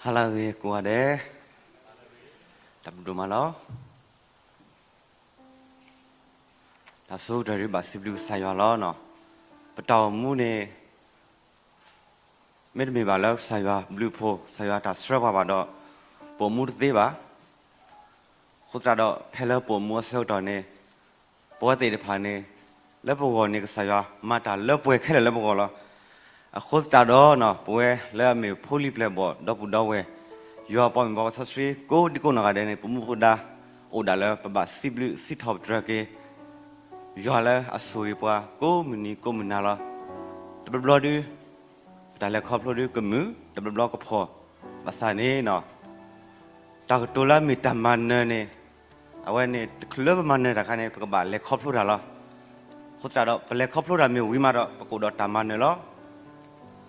ဟါလၢအဂ့ၤကိးဂၤဒဲး, တၢ်ဘျုးဒိၣ်မးလီၤ. တၢ်ဆိကတၢၢ်ဒုးဘၣ်စံးဘျုးကစၢ်ယွၤလီၤ. ပတၢ်အိၣ်မူန့ၣ် မ့တမ့ၢ်ဘၣ်လၢကစၢ်ယွၤဘျုးဖှိၣ် ကစၢ်ယွၤတၢ်ဆှၢပှၤဘၣ်ဒီး ပအိၣ်မူတသ့ဘၣ်. အဃိသတးဒီး ဖဲလၢပအိၣ်မူအဆၢကတီၢ်န့ၣ် ပဝဲသ့ၣ်တဖၣ်န့ၣ် လၢပဂီၢ်န့ၣ် ကစၢ်ယွၤမၤတၢ်လၢပှဲၤခဲလၢာ်လၢပဂီၢ်လီၤ. အဃိသတးဒီး ပဝဲလၢအမ့ၢ်ဖိလံၤပျဲၢ်ဘီၣ်ဒီပုၢ်ဒီဝဲၢ်, ယွၤအပှၤမ့ၢ်ပှၤစီဆှံကိးဒံကိးနီၢ်ဂၤဒဲးန့ၣ် ပမူပဒါအိၣ်ဒၣ်လၢပဘၣ်စံးဘျုးစံးထီၣ်ပတြၢၤက့ၤ ယွၤလၢအဆိၣ်ဂ့ၤပှၤကိးမုၢ်နံၤကိးမုၢ်နၤလီၤ. တဘျီဘျီဒုး ပတၢ်လဲၤခီဖျိဒုးကမုာ်, တဘျီဘျီကဖှီၣ်, ဘၣ်ဆၣ်န့ၣ် တၢ်ကတိၤလၢအမ့ၢ်တၢ်မၤနၢၤန့ၣ် အဝဲန့ၣ်တချုးလၢပမၤနၢၤတၢ်အခါန့ၣ် ပကဘၣ်လဲၤခီဖျိတၢ်လီၤ. အဃိသတးဒီး ပလဲၤခီဖျိတၢ်မ့ၢ်ဝံၤမးဒီး ပကအိၣ်ဒီးတၢ်မၤနၢၤလီၤ.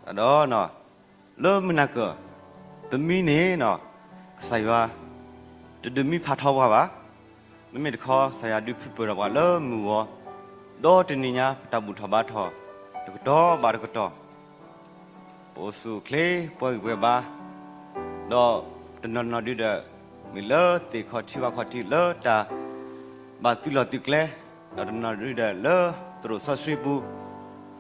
ဒီး လၢမုၢ်နၤကၢၢ် ပမံန့ၣ် ကစၢ်ယွၤ တဒုးမံဖးထီပှၤဘၣ်. မ့မ့ၢ်တခီ ကစၢ်ယွၤဒုးဖုပၢၢ်ထီၣ်ပှၤလၢမုၢ်ဂီၤ, ဒီးတနံၤညါပတၢ်ဘူၣ်ထီၣ်ဘါထီၣ် တကတီၢ်ဘၣ်တကတီၢ် ပအိၣ်ဆူၣ်အိၣ်ချ့ ပှဲၤဂံၢ်ပှဲၤဘါ, ဒီးတနီၤနီၤဒုဒီး မ့ၢ်လၢသ့ၣ်ခီၣ်ထံးဝၣ်ခီၣ်ထံး လၢတၢ်ဘၣ်သုးလီၢ်သုးကျဲ, ဒီးတနီၤဒုဒီးလၢသရိာ်စီဆှံပူၤ,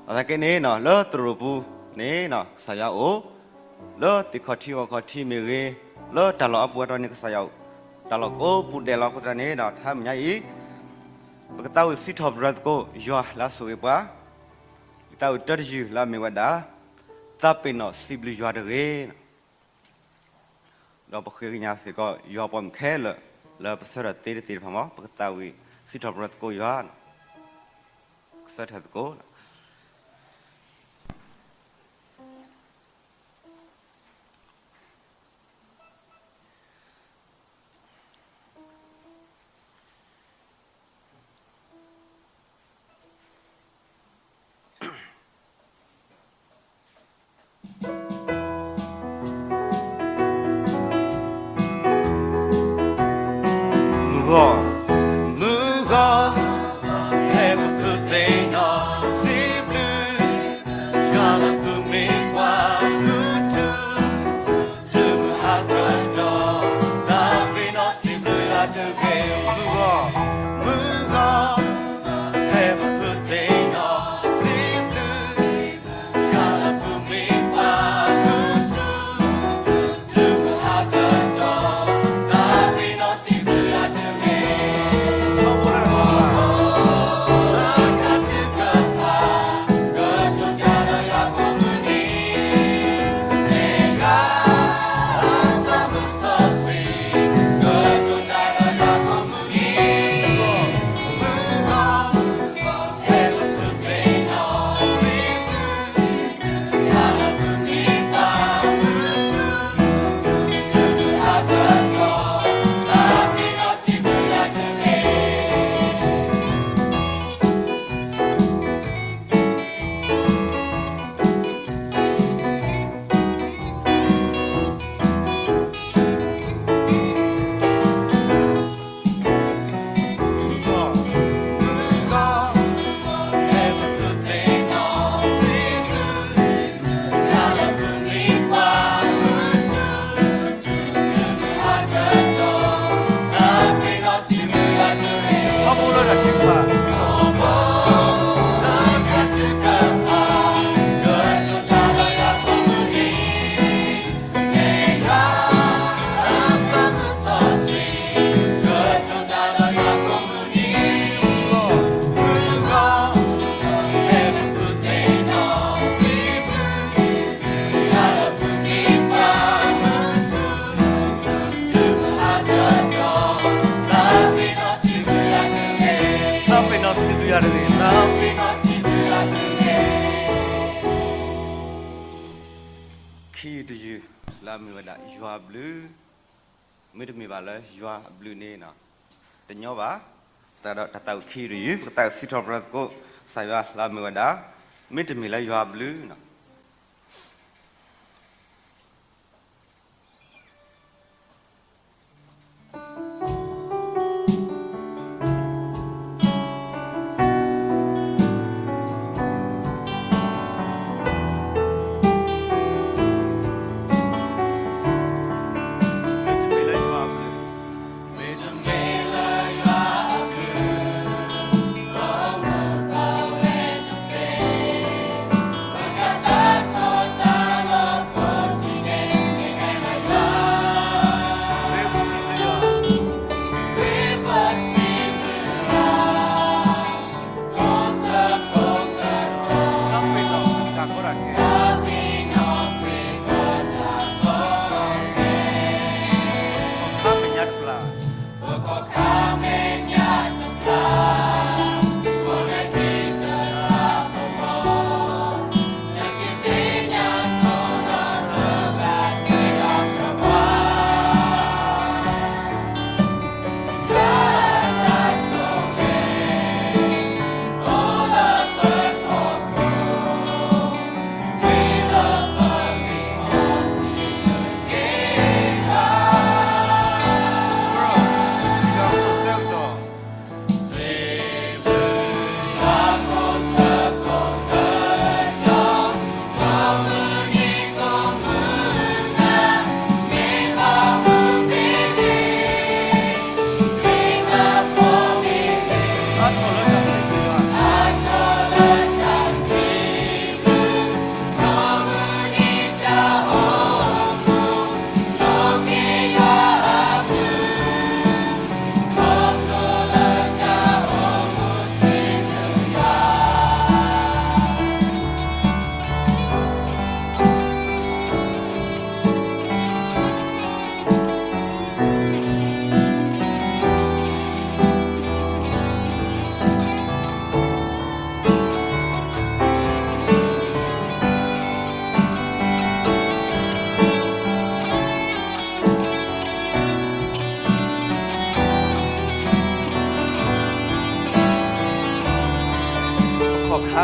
အသးကဲန့ၣ် လၢသရိာ်ပူၤန့ၣ် ကစၢ်ယွၤအိၣ်, လၢသ့ၣ်ခီၣ်ထံးဝၣ်ခီၣ်ထံးမ့ၢ်ဂ့ၤ, လၢတၢ်လီၢ်အပူၤအတီၢ်န့ၣ် ကစၢ်ယွၤအိၣ်, တၢ်လီၢ်ကိးပူၤဒဲးလီၤ. အဃိသတးန့ၣ် တၢ်မုၢ်ညါအံၤ ပကသးဝံၣ်စံးထီၣ်ပတြၢၤသကိး ယွၤလၢအဆိၣ်ဂ့ၤပှၤ, ယသးဝံၣ်တၢတယုၢ်လၢအမ့ၢ်ဝဲဒၣ် သးပ့ၤနီၣ်စံးဘျုးယွၤတဂ့ၤ. ဒီးပဃ့ကညးစ့ၢ်ကီး ယွၤပှၤမုၣ်ခဲလၢာ် လၢပဆၢထၢၣ်သ့တသ့ၣ်တဖၣ်မး ပကသးဝံၣ်စံးထီၣ်ပတြၢၤသကိးယွၤ, ကဆၢထၢၣ်သကိး မုၢ်ဂီၤ, မုၢ်ဂီၤ, ဖဲပဖုသ့ၣ်နီၣ်စံးဘျုး ယွၤလၢပမ့ၢ်ပှၤမုၢ်ထူ တုၤမုၢ်ဟါကတီၢ် သးပ့ၤနီၣ်စံးဘျုးယွၤတဂ့ၤ. မုၢ်ဂီၤ, မုၢ်ဂီၤ, ဖဲပဖုသ့ၣ်နီၣ်စံးဘျုး ယွၤလၢပမ့ၢ်ပှၤမုၢ်ထူ တုၤမုၢ်ဟါကတီၢ် သးပ့ၤနီၣ်စံးဘျုးယွၤတဂ့ၤ. သးပ့ၤနီၣ်စံးဘျုးယွၤတဂ့ၤ. ခံတယုၢ်လၢအမ့ၢ်ဝဲဒၣ် ယွၤအဘျုး, မ့တမ့ၢ်ဘၣ်လၢယွၤအဘျုးန့ၣ် တညီဘၣ်. သတးဒီးတၢ်သးဝံၣ်ခံတယုၢ် ပကသးဝံၣ်စံးထီၣ်ပတြၢၤသကိး ကစၢ်ယွၤလၢအမ့ၢ်ဝဲဒၣ် မ့တမ့ၢ်လၢယွၤအဘျုး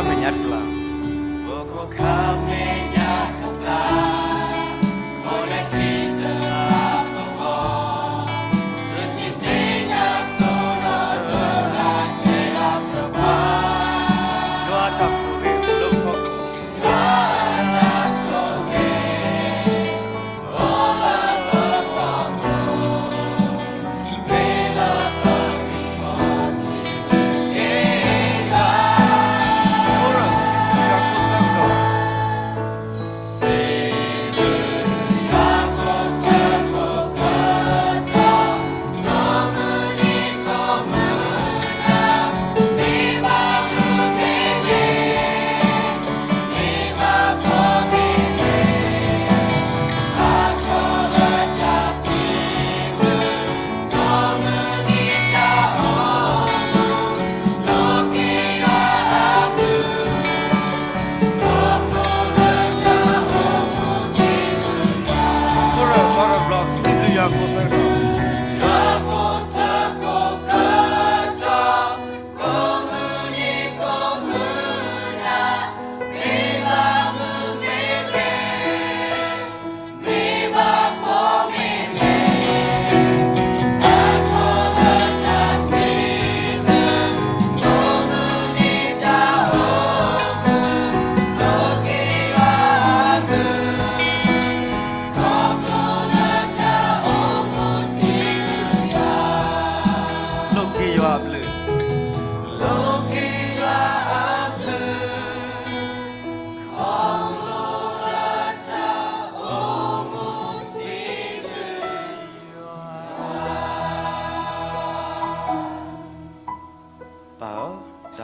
မဲာ်ညါတပျၢ်, ယွၤအတၢ်ဆိၣ်ဂ့ၤအိၣ်လၢပဖီခိၣ်, လိးက့ၤယွၤအဘျုး, လိးက့ၤယွၤအဘျုး, ပၢ်ဧၢ, တၢ်ဘ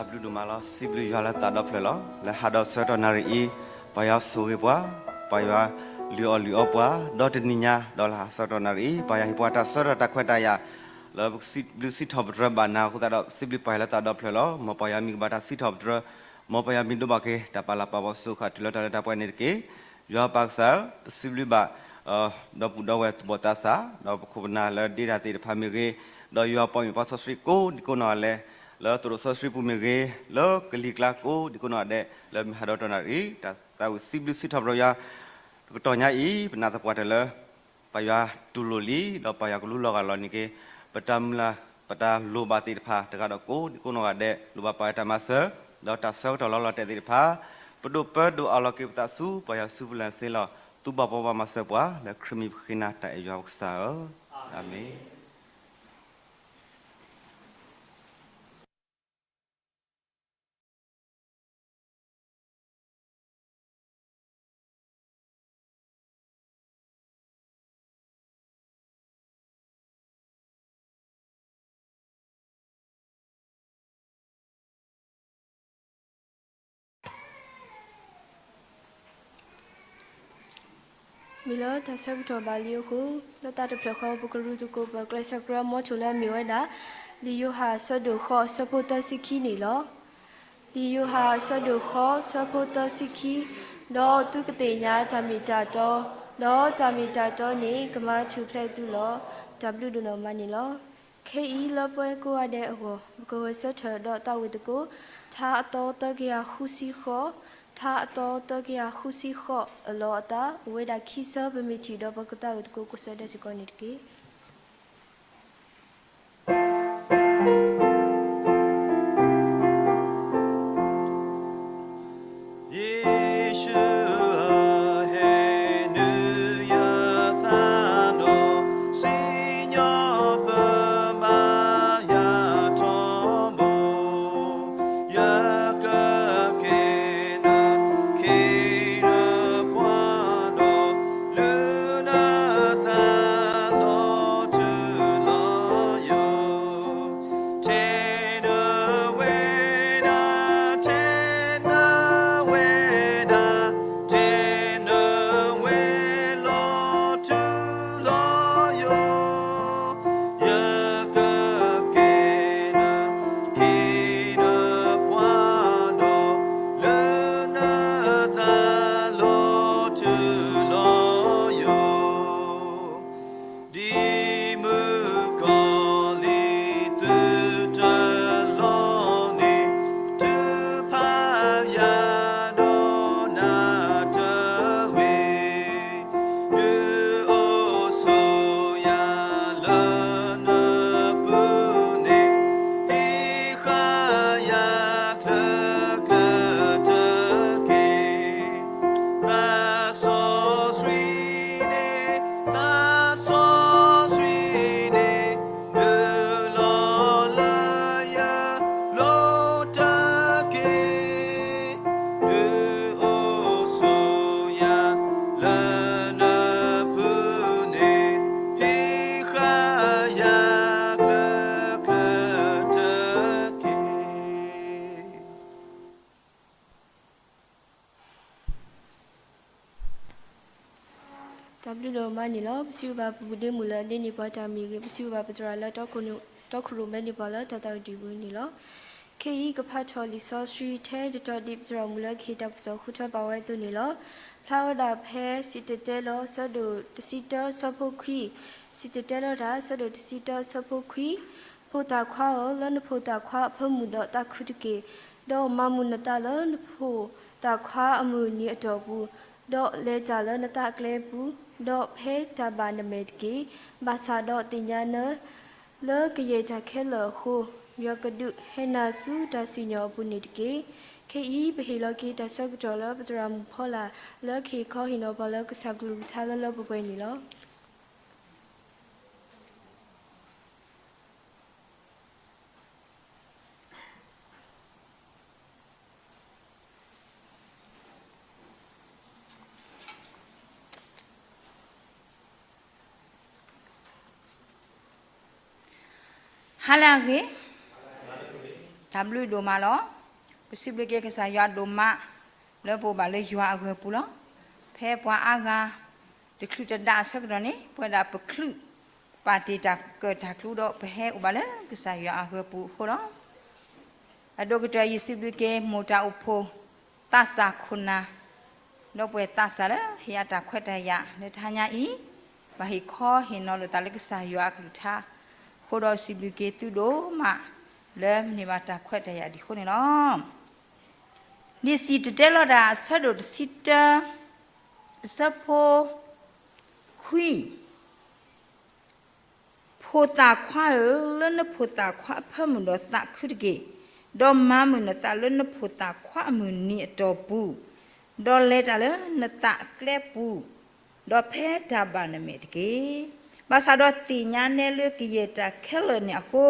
ျုးဒိၣ်မးလီၤ. စံးဘျုးယွၤလၢသးဒီဖျၢၣ်လီၤ. လၢဟးဒီးဆၢကတီၢ်နၣ်ရံၣ်အံၤ, ပၢ်ယွၤဆိၣ်ဂ့ၤပှၤ, ပၢ်ယွၤလုၢ်အီၣ်လုၢ်အီပှၤ, ဒီးတနံၤညါ ဒီးလၢဟးဆၢကတီၢ်နၣ်ရံၣ်အံၤ, ပၢ်ယွၤဟ့ၣ်ပှၤတၢ်ဆၢကတီၢ်တၢ်ခွဲးတၢ်ယာ် လၢပကစံးဘျုးစံးထီၣ်ပတြၢၤဘၣ်နၤအဃိသတးဒီး ပစံးဘျုးပၢ်ယွၤလၢသးဒီဖျၢၣ်လီၤ. မ်ပၢ်ယွၤမ့ၢ်ကဘၣ်တၢ်စံးထီၣ်ပတြၢၤ, မ်ပၢ်ယွၤမ့ၢ်ဒိးဘၣ်က့ၤ တၢ်ပာ်လၤပာ်ပှၤစိၤဃာ်တုၤလၢတၢ်လၢတၢ်ပှဲၤန့ၣ်တက့ၢ်. ယွၤပၢ်ကစၢ်ဧၢ, ပစံးဘျုးဘၣ် ဒီပုၢ်ဒီဝဲၢ်သူၣ်ဘီၣ်သးစၢ်, ဒီးပခိၣ်ပနၢ်လၢဒ့တၢ်သ့ၣ်တဖၣ်မ့ၢ်ဂ့ၤ, ဒီးယွၤပိာ်မုၣ်ပှၤစီဆှံကိးဒံကိးနီၢ်ဂၤဒဲး, လၢသရိာ်စီဆှံပူၤမ့ၢ်ဂ့ၤ, လၢကလံၤကျါကိးဒံကိးနီၢ်ဂၤဒဲး, လၢမုၢ်ဟးဒီးတနၣ်ရံၣ်အံၤ, တၢ်သးဝံၣ်စံးဘျုးစံးထီၣ်ပတြၢၤယွၤ တကတီၢ်ညါအံၤ, ပနာ်သပှၢ်တၢၢ်လၢ ပၢ်ယွၤတူၢ်လိာ်လံ, ဒီးပၢ်ယွၤကလူလီၤဂာ်လီၤန့ၣ်က့ၤ, ပတၢ်မုၢ်လၢ် ပတၢ်လိၣ်ဘၣ်သ့ၣ်တဖၣ် တဂၤဒီးကိးဒံကိးနီၢ်ဂၤဒဲး, လိၣ်ဘၣ်ပၢ်ယွၤတၢ်မၤစၢၤ, ဒီးတၢ်ဆၢကတီၢ်လီၤလီၤတဲာ်သ့ၣ်တဖၣ်, ပဒိၣ်ပၢဒိၣ်အးလီၤက့ၤပသးဆူပၢ်ယွၤစုပူၤလၢ်စ့လီၤ. သူဘၣ်ပီဘၣ်မၤစၢၤပှၤ, လၢခရံာ်မံၤပဃ့နၤတၢ်အဲၣ်ယွၤပကစၢ်ဧၢ, အၤမ့ၣ်. မ့ၢ်လၢတၢ်ဆၢကတီၢ်ဘၣ်လံအဃိ, လၢတၢ်တဖျၢၣ်ဃီ ပကရူၢ်သကိးပကျဲးစၢးကြၢးမီထိၣ်လၢအမ့ၢ်ဝဲဒၣ် လံာ်ယိၤဟၣ်အဆၢဒိၣ်ဃိးအဆၢဖိသၢဆံခံန့ၣ်လီၤ. လံာ်ယိၤဟၣ်အဆၢဒိၣ်ဃိးအဆၢဖိသၢဆံခံ, ဒီးသုကသ့ၣ်ညါတၢ်မ့ၢ်တၢ်တီ, ဒီးတၢ်မ့ၢ်တၢ်တီန့ၣ် ကမၤထူၣ်ဖျဲးသုလီၤ. တၢ်ဘျုးဒိၣ်နီၢ်မးန့ၣ်လီၤ. ခဲအံၤလၢပှၤကိးဂၤဒဲးအဂီၢ် ပကဂဲၤဆၢထၢၣ်ဒီးသးဝံၣ်သကိး ထါအသီသၢကယၤဃုဆံဃိး, ထါအသီသၢကယၤဃုဆံဃိးအလီၢ်အသး အိၣ်ဝဲဒၣ်ခံဆၢ ပမ့ၢ်ထံၣ်ဒီးပကသးဝံၣ်သကိးကိးဆၢဒဲးစ့ၢ်ကီးန့ၣ်တက့ၢ်. န့ၣ်လီၤ. ပစံးဘျုးဘၣ်ပပူၤဒ့မုၣ်လၢအဒ့န့ၢ်ပှၤတၢ်မ့ၢ်ဂ့ၤ, ပစံးဘျုးဘၣ်ပသရၣ်လၢတီခိၣ်ရိၣ်မဲန့ၢ်ပှၤလၢတၢ်သးဝံၣ်တံၢ်ပူၤန့ၣ်လီၤ. ခဲအံၤကဖးထီၣ်လံာ်စီဆှံထဲတတီၤဒ် ပသရၣ်မုၣ်လၢကဟ့ၣ်တၢ်ကစီၣ်ဃုထၢပာ်ဝဲအသိးန့ၣ်လီၤ. ဖျါဝဲဒၣ်ဖဲစံၣ်တဲၤတဲလီၤ ဆၢဒိၣ်တဆံတၢ ဆၢဖိခွံ, စံၣ်တဲၤတဲလီၤတၢ် ဆၢဒိၣ်တဆံတၢ ဆၢဖိခွံ, ဖိသၣ်ခွါဧၢ, လၢနဖိသၣ်ခွါအဖၢမုၢ်ဒီးသးခုတက့ၢ်. ဒီးမၤမုာ်နသးလၢနဖိသၣ်ခွါအမုၢ်နံၤအတီၢ်ပူၤ, ဒီးလဲၤတၢ်လၢနသးအကျဲပူၤ, ဒီးဖဲတၢ်ဘၣ်နမဲာ်တက့ၢ်. ဘၣ်ဆၣ်ဒီးသ့ၣ်ညါနၢ လၢကယဲၢ်တၢ်ခဲလၢာ်အဃိ, ယွၤကဒုးဟဲနၤဆူတၢ်စံၣ်ညီၣ်အပူၤန့ၣ်တက့ၢ်. ခဲအံၤပဟ့ၣ်လီၤက့ၤတၢ်ဆၢကတီၢ်လၢပသရၣ်မုၣ်ဖီလာ် လၢကဟ့ၣ်ခီဟ့ၣ်နီၤပှၤလၢကစၢ်ကလုၢ်ကထါလၢလၢပှဲၤပှဲၤန့ၣ်လီၤ. ဟါလၢအဂ့ၤ, တၢ်ဘျုးဒိၣ်မးလီၤ. ပစံးဘျုးက့ၤကစၢ်ယွၤဒိၣ်မး လၢပအိၣ်ဘၣ်လၢယွၤအဂၢၤပူၤလီၤ. ဖဲပှၤအါဂၤ တချုးတဒါအဆၢကတီၢ်န့ၣ် ပဝဲဒၣ်ပချုးပာ်တ့ၢ်တၢ်ကၢၣ်တၢ်ကျူဒီး ပဟဲအိၣ်ဘၣ်လၢကစၢ်ယွၤအဂၢၤပူၤအဃိလီၤ. အဒိၣ်ကတၢၢ်ယစံးဘျုးက့ၤ မိၢ်တၢ်အိၣ်ဖှိၣ် သးစၢ်ခိၣ်နၢ် ဒီးပှၤသးစၢ်လၢဟ့ၣ်အတၢ်ခွဲးတၢ်ယာ်လၢတဟါညါအံၤ, ဘၣ်ဟ့ၣ်ခီဟ့ၣ်နီၤလိာ်သးလၢကစၢ်ယွၤအကလုၢ်ကထါ, အဃိဒီးစံးဘျုးက့ၤသုဒိၣ်မး လၢမ့ၢ်ဘၣ်တၢ်ခွဲးတၢ်ယာ်ဒ်အဃိန့ၣ်လီၤ. လံာ်စံၣ်တဲၤတဲလီၤတၢ် အဆၢဒိၣ်တဆံတၢ အဆၢဖိခွံ ဖိသၣ်ခွါဧၢ, လၢနဖိသၣ်ခွါအဖၢမုၢ်ဒီးသးခုတက့ၢ်, ဒီးမၤမုာ်နသးလၢနဖိသၣ်ခွါအမုၢ်နံၤအတီၢ်ပူၤ, ဒီးလဲၤတၢ်လၢနသးအကျဲပူၤ, ဒီးဖဲတၢ်ဘၣ်နမဲာ်တက့ၢ်. ဘၣ်ဆၣ်ဒီးသ့ၣ်ညါနဲလၢကယဲၢ်တၢ်ခဲလၢာ်န့ၣ်အဃိ,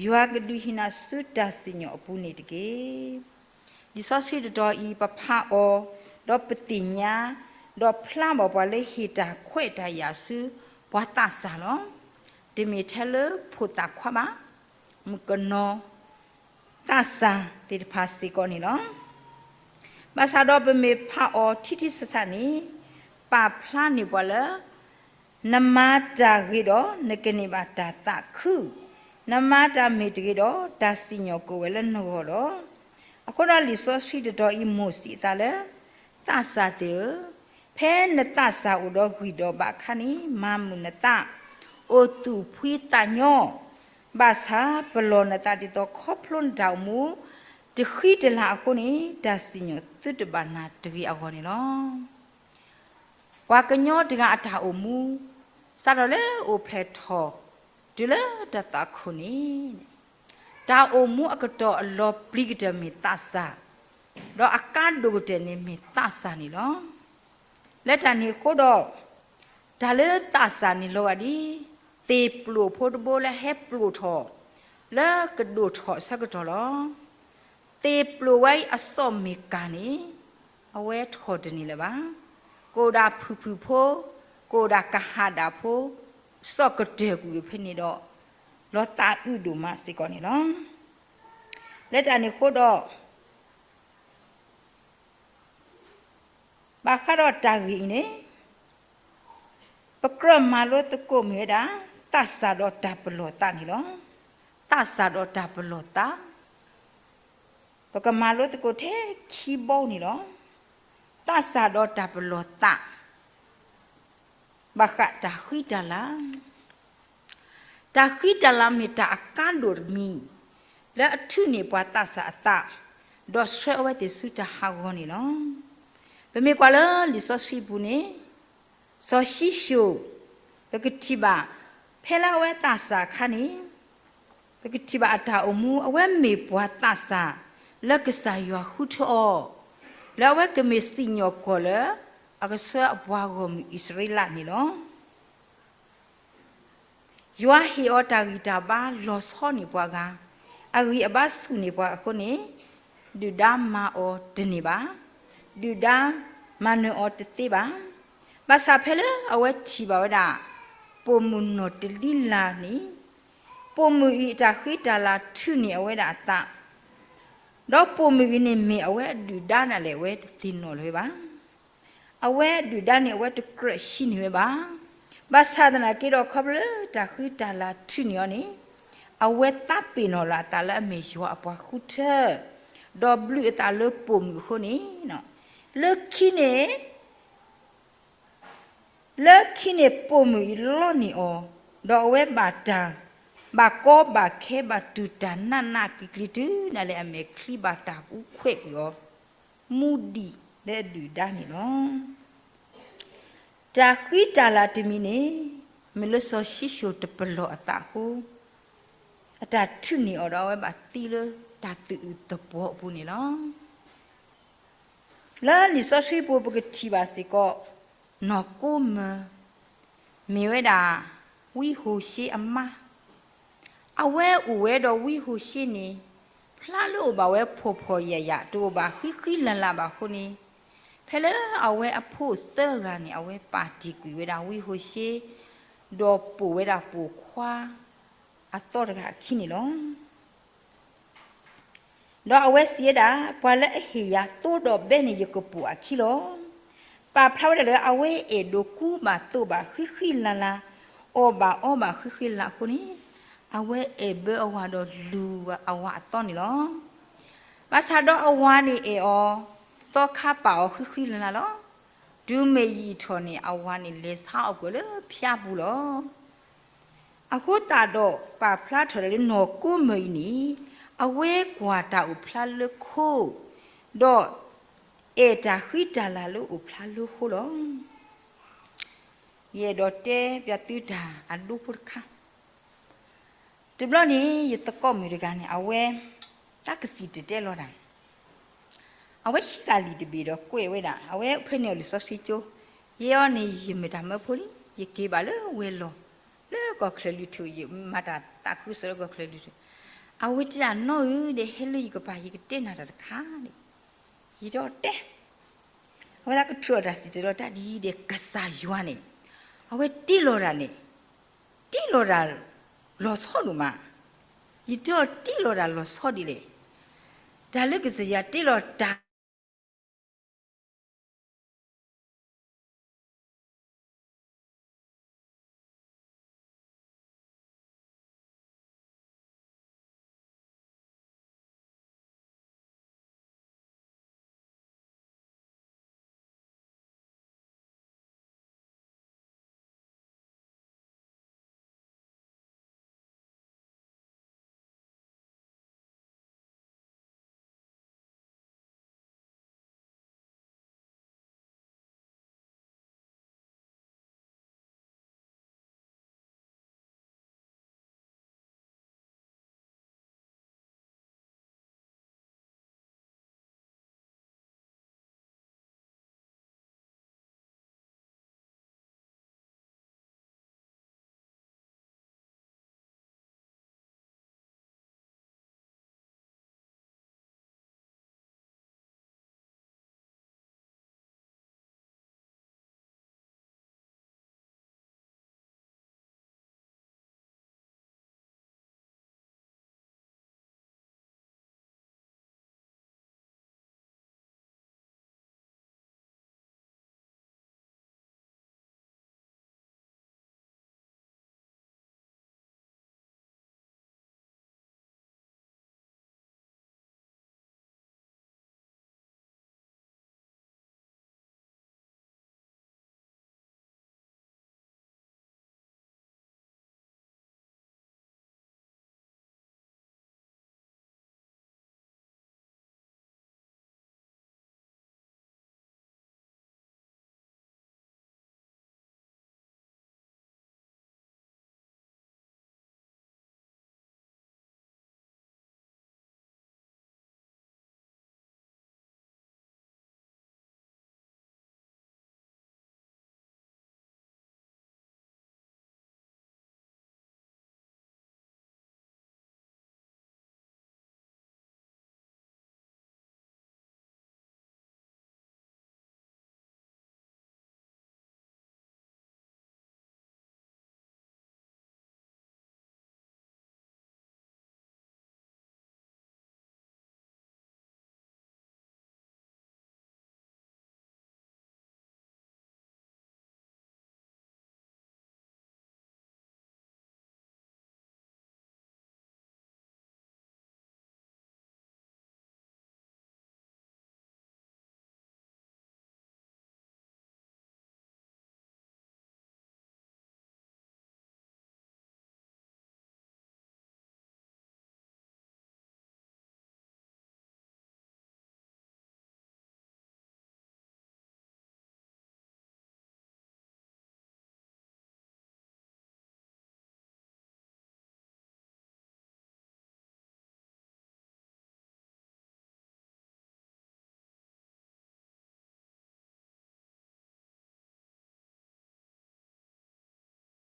ယွၤကဒုးဟ့ၣ်နၤဆူတၢ်စံၣ်ညီၣ်အပူၤန့ၣ်တက့ၢ်. လံာ်စီဆှံတတီၤအံၤ ပဖးအီၤ, ဒီးပသ့ၣ်ညါ, ဒီးဖျါဘၣ်ပှၤလၢဟ့ၣ်တၢ်ခွဲးတၢ်ယာ်ဆူပှၤသးစၢ်လီၤ. တမ့ၢ်ထဲလၢဖိသၣ်ခွါဘၣ်, မုၣ်ကနီၤ သးစၢ်သ့ၣ်တဖၣ်စ့ၢ်ကီးန့ၣ်လီၤ. ဘၣ်ဆၣ်ဒီးပမ့ၢ်ဖးအီၤထံထံဆးဆးန့ၣ်, ပာ်ဖျါန့ၢ်ပှၤလၢ နမၤတၢ်ဂ့ၤဒီး နကန့ၢ်ဘၣ်တၢ်သးခု, နမၤတၢ်မ့ၢ်တဂ့ၤဒီး တၢ်စံၣ်ညီၣ်ကွံာ်ဝဲလၢနဂီၢ်လီၤ. အဃိဒီးလံာ်စီဆှံတတီၤအံၤ မိၢ်စံးအသးလၢ သးစၢ်သ့ၣ်ဧၢ, ဖဲနသးစၢ်အိၣ်ဒီးဂံၢ်ဒီးဘါအခါန့ၣ် မၤမုာ်နသး, အိၣ်သူၣ်ဖှံသးညီ, ဘၣ်ဆၣ်ပလီၢ်နသးဒ်သိးခီဖျိနတၢ်အိၣ်မူ တဃံတလၤအဃိန့ၣ် တၢ်စံၣ်ညီၣ်သုတဘၣ်နၤတဂ့ၤအဂီၢ်န့ၣ်လီၤ. ပှၤကညီတဂၤအတၢ်အိၣ်မူ စးထီၣ်လၢအိၣ်ဖျဲၣ်ထီၣ် တုၤလၢတၢ်သးခုန့ၣ်, တၢ်အိၣ်မူအကတီၢ်အလီၤပျံၤကတၢၢ်မ့ၢ်သးစၢ်, ဒီးအကါဒိၣ်ကတၢၢ်န့ၣ်မ့ၢ်သးစၢ်န့ၣ်လီၤ. လၢတၢ်န့ၣ်အဃိဒီး, တၢ်လၢသးစၢ်န့ၣ်လီၤဂာ်ဒ် သ့ၣ်ပျိာ်ဖိတဘိလၢဟဲပျိာ်ထီၣ် လၢကဒိၣ်ထီၣ်အဆၢကတီၢ်လီၤ. သ့ၣ်ပျိာ်ဝဲအံၤအစီၣ်မ့ၢ်ကၤန့ၣ် အဝဲထီၣ်တန့ၢ်လၢၤဘၣ်. ကအိၣ်ဒၣ်ဖုၣ်ဖုၣ်ဖိ, ကအိၣ်ဒၣ်ကဟၣ်ဒၣ်ဖိ, စီၣ်ကတၢၢ်ကွံာ်ဖဲန့ၣ်ဒီး လီၤသးအုးဒိၣ်မးစ့ၢ်ကီးန့ၣ်လီၤ. လၢတၢ်န့ၣ်အဃိဒီး ဘၣ်ဃးဒီးတၢ်ဂ့ၢ်အံၤန့ၣ်, ပကြၢးမၤလိသကိးမ့ၢ်ဝဲဒၣ် သးစၢ်ဒီးတၢ်ပလီၢ်သးန့ၣ်လီၤ. သးစၢ်ဒီးတၢ်ပလီၢ်သး, ပကမၤလိသကိးထဲခံဘီန့ၣ်လီၤ. သးစၢ်ဒီးတၢ်ပလီၢ်သး ဘၣ်ဃးတၢ်ဃံတၢ်လၤ, တၢ်ဃံတၢ်လၤမ့ၢ်တၢ်အကါဒိၣ်တမံၤ လၢအထုးန့ၢ်ပှၤသးစၢ်အသး, ဒီးဆှၢအဝဲသ့ၣ်ဆူတၢ်ဟးဂီၤန့ၣ်လီၤ. ပမ့ၢ်ကွၢ်လၢလံာ်စီဆှံပူၤန့ၣ်, စီၤၡံၣ်ၡိၣ်, ပကထံၣ်ဘၣ်, ဖဲလၢအဝဲသးစၢ်အခါန့ၣ်, ပကထံၣ်ဘၣ်အတၢ်အိၣ်မူ အဝဲမ့ၢ်ပှၤသးစၢ် လၢကစၢ်ယွၤဃုထၢအီၤ, လၢအဝဲကမ့ၢ်စံၣ်ညီၣ်ကွီၢ်လၢ အကဆှၢအပှၤဂီၢ်မုၢ်အံၣ်စရ့လးန့ၣ်လီၤ. ယွၤဟ့ၣ်အီၤတၢ်ဂံၢ်တၢ်ဘါလီၤဆီန့ၢ်ပှၤဂၤ, အဂံၢ်အဘါဆူၣ်န့ၢ်ပှၤအဃိန့ၣ်, ဒုၣ်ဒါမၤအီၤတန့ၢ်ဘၣ်, ဒုၣ်ဒါမၤနၢၤအီၤတသ့ဘၣ်. ဘၣ်ဆၣ်ဖဲလၢအဝဲထံၣ်ဘၣ်ဝဲဒၣ် ပိာ်မုၣ်နီၢ်တလံလါန့ၣ်, ပိာ်မုၣ်အံၤအတၢ်ဃံတၢ်လၤထုးန့ၢ်အဝဲဒၣ်အသး, ဒီးပိာ်မုၣ်အံၤန့ၣ်မ့ၢ်အဝဲအဒုၣ်ဒါဒၣ်လဲာ် အဝဲတသ့ၣ်နီၣ်လၢၤဝဲဘၣ်. အဝဲအဒုၣ်ဒါန့ၣ် အဝဲတကြၢးဟံးန့ၢ်ဝဲဘၣ်. ဘၣ်ဆၣ်သနာ်က့ဒီး ခီဖျိလၢတၢ်ဃံတၢ်လၤထုးန့ၢ်အီၤန့ၣ်, အဝဲသးပ့ၤနီၣ်လီၤအသးလၢအမ့ၢ်ယွၤအပှၤဃုထၢ, ဒီးဘျုးအသးလၢပိာ်မုၣ်အဃိန့ၣ်, လၢခံန့ၣ် လၢခံန့ၣ်ပိာ်မုၣ်အံၤလီန့ၢ်အီၤ, ဒီးအဝဲဘၣ်တၢ်, ဘၣ်ကီဘၣ်ခဲ ဘၣ်တူၢ်တၢ်နးနးကျံၤကျံၤ တုၤဒၣ်လဲာ်အမဲာ်ချံဘၣ်တၢ်ကူခွဲးကွံာ်အီၤ, မူဒံးလၢအဒုၣ်ဒါန့ၣ်လီၤ. တၢ်ဃံတၢ်လၤတမံၤန့ၣ်, မ့ၢ်လၢစီၤၡံၣ်စိၣ်တပလီၢ်အသးအဃိ, အတၢ်ထုးန့ၢ်အီၤဒီးအဝဲဘၣ်သံလၢတၢ်သူၣ်အုးသပှီၤအပူၤန့ၣ်လီၤ. လၢလံာ်စီဆှံပူၤပကထံၣ်ဘၣ်စ့ၢ်ကီး, နီၢ်ကိမၢၤ, မ့ၢ်ဝဲဒၣ်, ဝံဟိၤၡ့အမါ, အဝဲအိၣ်ဝဲဒီးဝံဟိၤၡ့န့ၣ်, ဖျါလၢအိၣ်ဘၣ်ဝဲဖှီၣ်ဖှီၣ်ယာ်ယာ် တအိၣ်ဘၣ်ဃံဃံလၤလၤဘၣ်အဃိန့ၣ်, ဖဲလၢအဝဲအဖိသၢဂၤန့ၣ် အဝဲပာ်တ့ၢ်ကွံာ်ဝဲဒၣ်ဝံဟိၤၡ့, ဒီးပိာ်ဝဲဒၣ်ပိာ်ခွါ, အသီတဂၤအခံန့ၣ်လီၤ. ဒီးအဝဲစံးဝဲဒၣ်, ပှၤလၢအဟ့ၣ်ယၤသိဒီးဘဲန့ၣ် ယကပိာ်အခံလီၤ. ပာ်ဖျါဝဲဒၣ်လၢအဝဲအဲၣ်ဒိးကူဘၣ်သိးဘၣ်ဃံဃံလၤလၤ, အီၣ်ဘၣ်အီဘၣ်ဃံဃံလၤအဃိန့ၣ်, အဝဲအဲၣ်ဘၢအဝၤဒီးလူၤအဝၤအသီန့ၣ်လီၤ. ဘၣ်ဆၣ်ဒီးအဝၤန့ၣ်အဲၣ်အီၤ, သီခါပာ်အီၤဃံဃံလၤလၤလီၤ. တုၤမ့ၢ်ယံာ်ထီၣ်န့ၣ် အဝၤန့ၣ်လဲၤဆါအီၣ်ကွံာ်လၢဖၠါပူၤလီၤ. အဃိသတးဒီးပာ်ဖျါထီၣ်ဒၣ်လၢနီၢ်ကိမၢၤအံၤန့ၣ်, အဝဲကွၢ်တၢ်အိၣ်ဖျါလၢခိ, ဒီးအဲၣ်တၢ်ဃံတၢ်လၤလၢအိၣ်ဖျါလၢဃိလီၤ. ယအဲၣ်ဒိးတဲပျးသုတၢ်အဒိဖိတခါ, တဘျီန့ၣ် ယသကိးမုၣ်တဂၤန့ၣ် အဝဲ တၢ်ကစံၣ်တဲၤတဲလီၤတၢ် အဝဲဟံးဃာ်လံာ်တဘ့ၣ်ဒီးကွဲးဝဲဒၣ်, အဝဲဖဲန့ၣ်အီၤလံာ်စီဆှံကၠိ, ယဲအီၤန့ၣ် ယမ့ၢ်တၢ်မၢဖိလံ, ယက့ၤဘၣ်လၢဝဲၤလီၢ်, လၢကီၢ်ချၢၣ်လွံၢ်ထူၣ်, ယမၤတၢ်သးခုကစီၣ်လၢကီၢ်ချၢၣ်လွံၢ်ထူၣ်. အဝဲတဲဒၣ်နီၢ်ဧၢ, ဒီးဟဲလၢယကပၤ ယကတဲနၤတၢ်တခါန့ၣ်, ယတဲအီၤတဲ အဝဲသးကထုးအီၤတၢ်စံၣ်တဲၤတဲလီၤတၢ်ဒ်အံၤဒီး ကစၢ်ယွၤန့ၣ်, အဝဲတ့လီၤတၢ်န့ၣ်, တ့လီၤတၢ်လီၤဆီဒိၣ်မး, ယတဲအီၤတ့လီၤတၢ်လီၤဆီဒ်လဲၣ်, တၢ်လၢကစၢ်ယွၤတ့လီၤတၢ်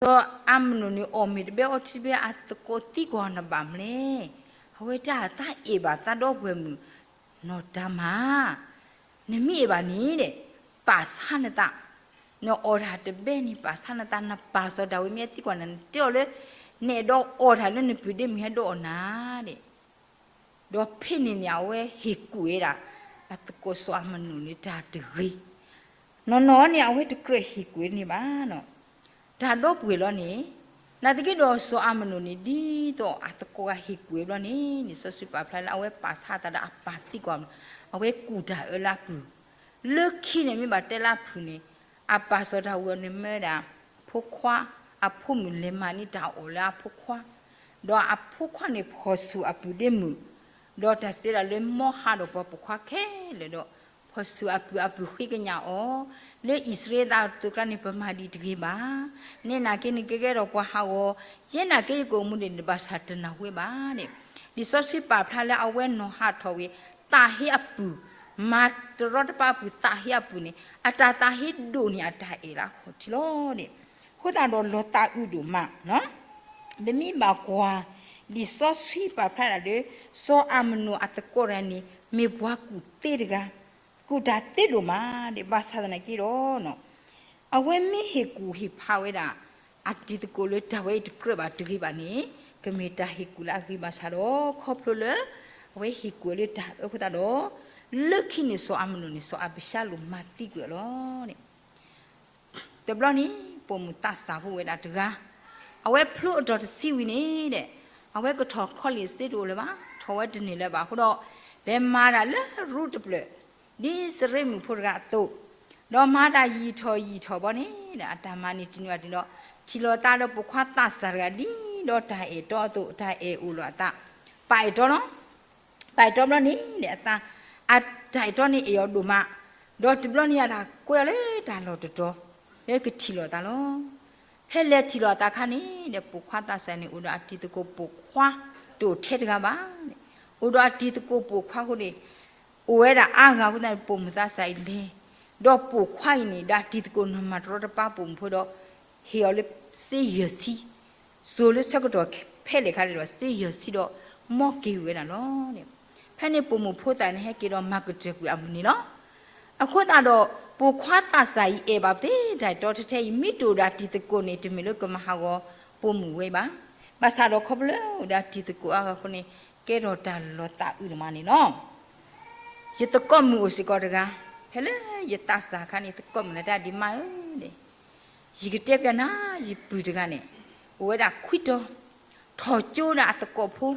ဒီးအၤမနိၣ်န့ၣ်အီၣ်မ့ၤတဘဲအီထံတဘဲ အသကိးသံကွၢ်နဘၣ်မနုၤလဲၣ်. အဝဲတဲ တၢ်အဲၣ်ဘၣ်သးဒီပုၢ်ဝဲၢ်မုၣ် နီၢ်တၤမၤ နမ့ၢ်အဲၣ်ဘၣ်န့ၣ်ဒီး ပာ်ဆါနသး, နအီၣ်တၢ်တဘဲန့ၣ် ပာ်ဆါနသး, နပၢ်စီၤဒၤဝံးမ့ၢ်ဟဲသံကွၢ်နၤ နတဲအီၤလၢ နအဲၣ်ဒိးအီၣ်တၢ်လၢနပုၢ်ဒ့မုၣ် ဟဲဒိးအီၣ်နၤဒီး, ဒီးဖဲန့ၣ်န့ၣ် အဝဲဟ့ၣ်ကူၣ်ဝဲဒၣ် အသကိးစီၤအၤမနိၣ်န့ၣ် တၢ်တဂ့ၤ, နီၢ်နီၢ်န့ၣ် အဝဲတကြၢးဟ့ၣ်ကူၣ်န့ၣ်ဘၣ်. တၢ်ဒီပုၢ်ဝဲၢ်လီၤန့ၣ်, နာ်သက့ဒီးစီၤအၤမနိၣ်န့ၣ် ဒ်သိးအသကိးဂၤဟ့ၣ်ကူၣ်ဝဲဘျီန့ၣ် လံာ်စီဆှံပာ်ဖျါလၢအဝဲပာ်ဆါအသးဒီးအပၢ်သံကွၢ်, အဝဲကူၣ်တၢ်အၢလၢအပုၢ်, လၢခံန့ၣ်မ့ၢ်ဘၣ်တဲလၢအဖုၣ်န့ၣ်, အပၢ်စီၤဒၤဝံးန့ၣ်မၢဒၣ် ဖိခွါ, အဖိမုၣ်လဲၤမၤန့ၢ်တၢ်အီၣ်လၢအဖိခွါ, ဒီးအဖိခွါန့ၣ်ဖီၣ်ဆူၣ်အပုၢ်ဒ့မုၣ်, ဒီးတၢ်စံးဒၣ်လၢ မ်ဟးဒီးပှၤပိာ်ခွါခဲလၢာ်ဒီး ဖီၣ်ဆူၣ်အပုၢ်, အပုၢ်ဃ့ကညးအီၤ, လၢအံၣ်စရ့လးတၢ်အသိးအကျါန့ၣ် ပမၤဒံးတဂ့ၤဘၣ်. နဲနာ်က့ နကကဲထီၣ်ပှၤဟးဂီၤ, ယဲနာ်က့ ယကအိၣ်မူဒံးန့ၣ် ဘၣ်ဆၣ်တနၢ်ဟူဝဲဘၣ်န့ၣ်, လံာ်စီဆှံပာ်ဖျါလၢအဝဲနီၢ်ဟးထီၣ်ဝံၤ သးဟ့အပုၢ်, မၤတရီတပါအပုၢ် သးဟ့အပုၢ်န့ၣ် အတၢ်သးဟ့ဒိၣ်န့ၢ်အတၢ်အဲၣ်လၢအခီၣ်ထံးလီၤန့ၣ်, အဃိသတးဒီးလီၤသးအုးဒိၣ်မး ပမ့ၢ်ဘၣ်ကွၢ် လံာ်စီဆှံပာ်ဖျါဒၣ်လၢ စီၤအၤမနိၣ်အသကိးတဂၤန့ၣ် မ့ၢ်ပှၤကူၣ်သ့တဂၤ, ကူၣ်တၢ်သ့ဒိၣ်မးဒီး ဘၣ်ဆၣ်သနာ်က့ဒီး အဝဲမ့ၢ်ဟ့ၣ်ကူၣ်ဟ့ၣ်ဖးဝဲဒၣ် အတံၤသကိးလၢတၢ်ဝဲအံၤတကြၢးဘၣ်တဂ့ၤဘၣ်န့ၣ် ကမ့ၢ်တၢ်ဟ့ၣ်ကူၣ်လၢအဂ့ၤဘၣ်ဆၣ်ဒီး ခီဖျိလၢ အဝဲဟ့ၣ်ကူၣ်လၢတၢ်အၢအဃိသတးဒီး လၢခံန့ၣ်စီၤအၤမနိၣ်န့ၣ် စီၤအၤဘၡါလိၣ်မၤသံကွံာ်အီၤလီၤ. တဘျီန့ၣ် ပိာ်မုၣ်သးစၢ်ဖိဝဲဒၣ်တဂၤ, အဝဲဖျိအတီၢ်တဆံဝံၤန့ၣ်ဒီး အဝဲကထီၣ်ခီလ့ၣ်စ့တအိၣ်လၢၤဘၣ်, ထီၣ်ဝဲတန့ၢ်လၢၤဘၣ်အဃိဒီး လဲၤမၤတၢ်လၢရူတဖျၢၣ် ဒ်စရ့လးမုၣ်ဖိတဂၤအသိး, ဒီးမၤတၢ်ယံာ်ထီၣ်ယံာ်ထီၣ်ဘီန့ၣ်ဒီး အတၢ်မၤန့ၣ်တနံၤဘၣ်တနံၤဒီး ထံၣ်လိာ်သးဒီးပိာ်ခွါသးစၢ်တဂၤဒ်ဒီးတၢ်အဲၣ်တီအသိး တၢ်အဲၣ်အိၣ်လိာ်အသး, ပာ်အဲၣ်တီလီၤ. ပာ်အဲၣ်တီဘျီန့ၣ်ဒီး အသး, အတၢ်အဲၣ်တီန့ၣ်အဲၣ်အီၤဒိၣ်မး, ဒီးတဘျီန့ၣ်အတၢ်ကွဲအီၤလၢတၢ်လီၢ်တတီၤ, လၢကထံၣ်လိာ်သးလီၤ. ဖဲလဲၤထံၣ်လိာ်အသးအခါန့ၣ်ဒီး ပိာ်ခွါသးစၢ်န့ၣ် အိၣ်ဒီးအတံၤသကိးပိာ်ခွါတအိၣ်ထဲတဂၤဘၣ်န့ၣ်, အိၣ်ဒီးအတံၤသကိးပိာ်ခွါအဃိန့ၣ် အိၣ်ဝဲဒၣ်အါဂၤအဃိသတးန့ၣ် ပိာ်မုၣ်သးစၢ်အံၤလဲၤ, ဒီးပိာ်ခွါအံၤန့ၣ် ဒီးအတံၤသကိးန့ၣ်မၤတရီတပါပိာ်မုၣ်ဖိဒီး ဟ့ၣ်အီၤလၢစ့ယဲၢ်ဆံ, စိၤလၢဆၢကတီၢ်ဖဲလဲၣ်ခါလဲၣ်ဒီး စ့ယဲၢ်ဆံဒီး မီၢ်က့ၤဝဲဒၣ်လီၤ. ဖဲန့ၣ်ပိာ်မုၣ်ဖိသၣ်န့ၣ် ဟဲက့ၤဒီးမၤကတၢၢ်ကွံာ်အမုၢ်နံၤလီၤ. အဃိသတးဒီး ပိာ်ခွါသးစၢ်အံၤအဲၣ်ဘၣ်ပသ့တၢ်အဲၣ်တီထဲထဲအံၤ မ့ၢ်တအိၣ်ဒီးအတံၤသကိးန့ၣ် တမ့ၢ်လၢကမၤဟးဂီၤပိာ်မုၣ်ဝဲဘၣ်. ဘၣ်ဆၣ်ဒီးခီဖျိလၢအိၣ်ဒီးအတံၤသကိးအါဂၤအဃိန့ၣ် ကဲထီၣ်တၢ်လီၤသးအုးဒိၣ်မးန့ၣ်လီၤ. ယသကိးမုၣ်အိၣ်စ့ၢ်ကီးတဂၤ, ဖဲလၢယသးစၢ်အခါန့ၣ် သကိးမုၣ်န့ၣ်တဲဒ်မါဧၢ, ယကတဲပျးနၤ ယပုၢ်တဂၤန့ၣ် အိၣ်ဝဲဒၣ်ခွံတီၤ, ထီၣ်ကၠိဒၣ်အသကိးဖိ,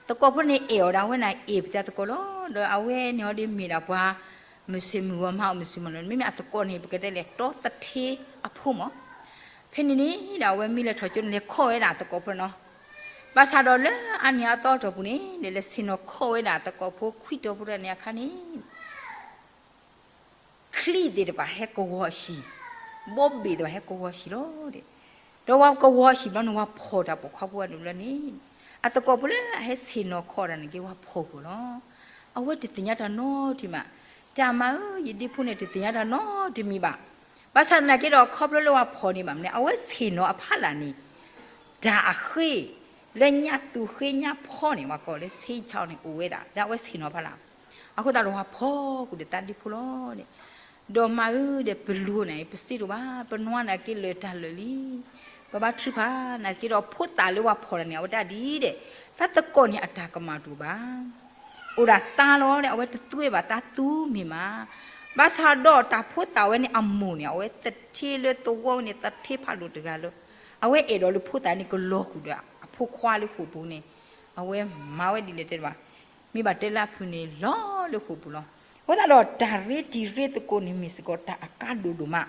သကိးဖိန့ၣ်အဲၣ်အီၤဒၣ်ဝဲန့ၣ် အဲၣ်ပသးသကိးလီၤ. ဒီးအဝဲန့ၣ်အီၤဒ်မ့ၢ်ဒၣ်ပှၤ မုၢ်ဆ့ၣ်မုၢ်ဂီၤမၤအီၣ်မုၢ်ဆ့ၣ်မုၢ်ဂီၤလီၤ. မ့မ့ၢ်အသကိးန့ၣ် ပကတဲလဲၣ် တီသထ့အဖိမး. ဖဲန့ၣ်န့ၣ်ဒီးအဝဲမ့ၢ်လဲၤထီၣ်ကၠိန့ၣ် လဲၤခိးဝဲဒၣ်အသကိးဖိန့ၣ်လီၤ. ဘၣ်ဆၣ်ဒီးလၢအါန့ၢ်အသီအတီၢ်ပူၤန့ၣ် လဲၤလဲၤဆ့ၣ်နီၤခိးဝဲဒၣ်အသကိးဖိခွံတီၤဖိတဂၤန့ၣ်အခါန့ၣ် ချံသ့ၣ်တဖၣ်ဟဲကဝီၤအဟံၣ်, ဘီဘ့ၣ်သ့ၣ်တဖၣ်ဟဲကဝီၤအဟံၣ်လီၤ. ဒီးဝဲကဝီၤအဟံၣ်ဘျီန့ၣ် ဝဲဖီၣ်တၢ်ပိာ်ခွါဖိဝဲဒၣ်ဘျီန့ၣ်, အသကိးဖိလၢအဟဲဆ့ၣ်နီၤခိးတၢ်န့ၣ်က့ၤ ဝဲဖီၣ်ကွံာ်လီၤ. အဝဲတသ့ၣ်ညါတၢ်နီတမံၤဘၣ်. တၢ်မၤဧၢ, ယဒ့ဖိန့ၣ်တသ့ၣ်ညါတၢ်နီတမံၤဘၣ်. ဘၣ်ဆၣ်သနာ်က့ဒီး ခီဖျိလၢဝဲဖီၣ်န့ၣ်ဘၣ်မနုၤလဲၣ်, အဝဲဆ့ၣ်နီၤအဖီလာ်န့ၣ် တၢ်အဃ့ လၢညၣ်သူၣ်ဃ့ညၣ်ဖီန့ၣ် ပှၤကိးလၢ ဆ့ၣ်နီၤန့ၣ် အိၣ်ဝဲဒၣ် လၢအဝဲဆ့ၣ်နီၤဖီလာ်. အဃိသတးဒီးဝဲဖီၣ်ကွံာ်ဒီးသးဒ့ဖိလီၤ. ဒီးမါဧၢဒီး ပလူၤန့ၣ် ပစ့တအိၣ်ဘၣ်, ပနွါနာ်က့လၢာ်တၢ်လၢာ်လံ. ပဘၣ်ထုကဖၣ်နာ်က့ဒီး ဖိသၣ်လၢဝဲဖီၣ်တၢ်န့ၣ် အဝဲဒၣ်ဒ်ဒီး သးသကိးန့ၣ်အတၢ်ကမၣ်တအိၣ်ဘၣ်. အိၣ်ဒၣ်သါလီၤဒီး အဝဲတသူဝဲဘၣ်သးသူမ့ၢ်မး. ဘၣ်ဆၣ်ဒီးတၢ်ဖိသၣ်ဝဲန့ၣ်အမိၢ်န့ၣ် အဝဲသထ့လၢသဝီဝဲန့ၣ် သထ့ဖးဒိၣ်တဂၤလၢ အဝဲအဲၣ်ဒိးလၢဖိသၣ်န့ၣ်ကလီၤဃုာ်ဒီးအဖိခွါလၢဃိာ်ပူၤန့ၣ် အဝဲမၤဝဲဒ်လဲၣ်တဲဘၣ်, မ့ၢ်ဘၣ်တဲလၢအဖုၣ်န့ၣ်လီၤလၢဃိာ်ပူၤလီၤ. အဃိသတးဒီးတၢ်ရ့တံၤရ့သကိးန့ၣ်မ့ၢ်စ့ၢ်ကီးတၢ်အကါဒိၣ်ဒိၣ်မး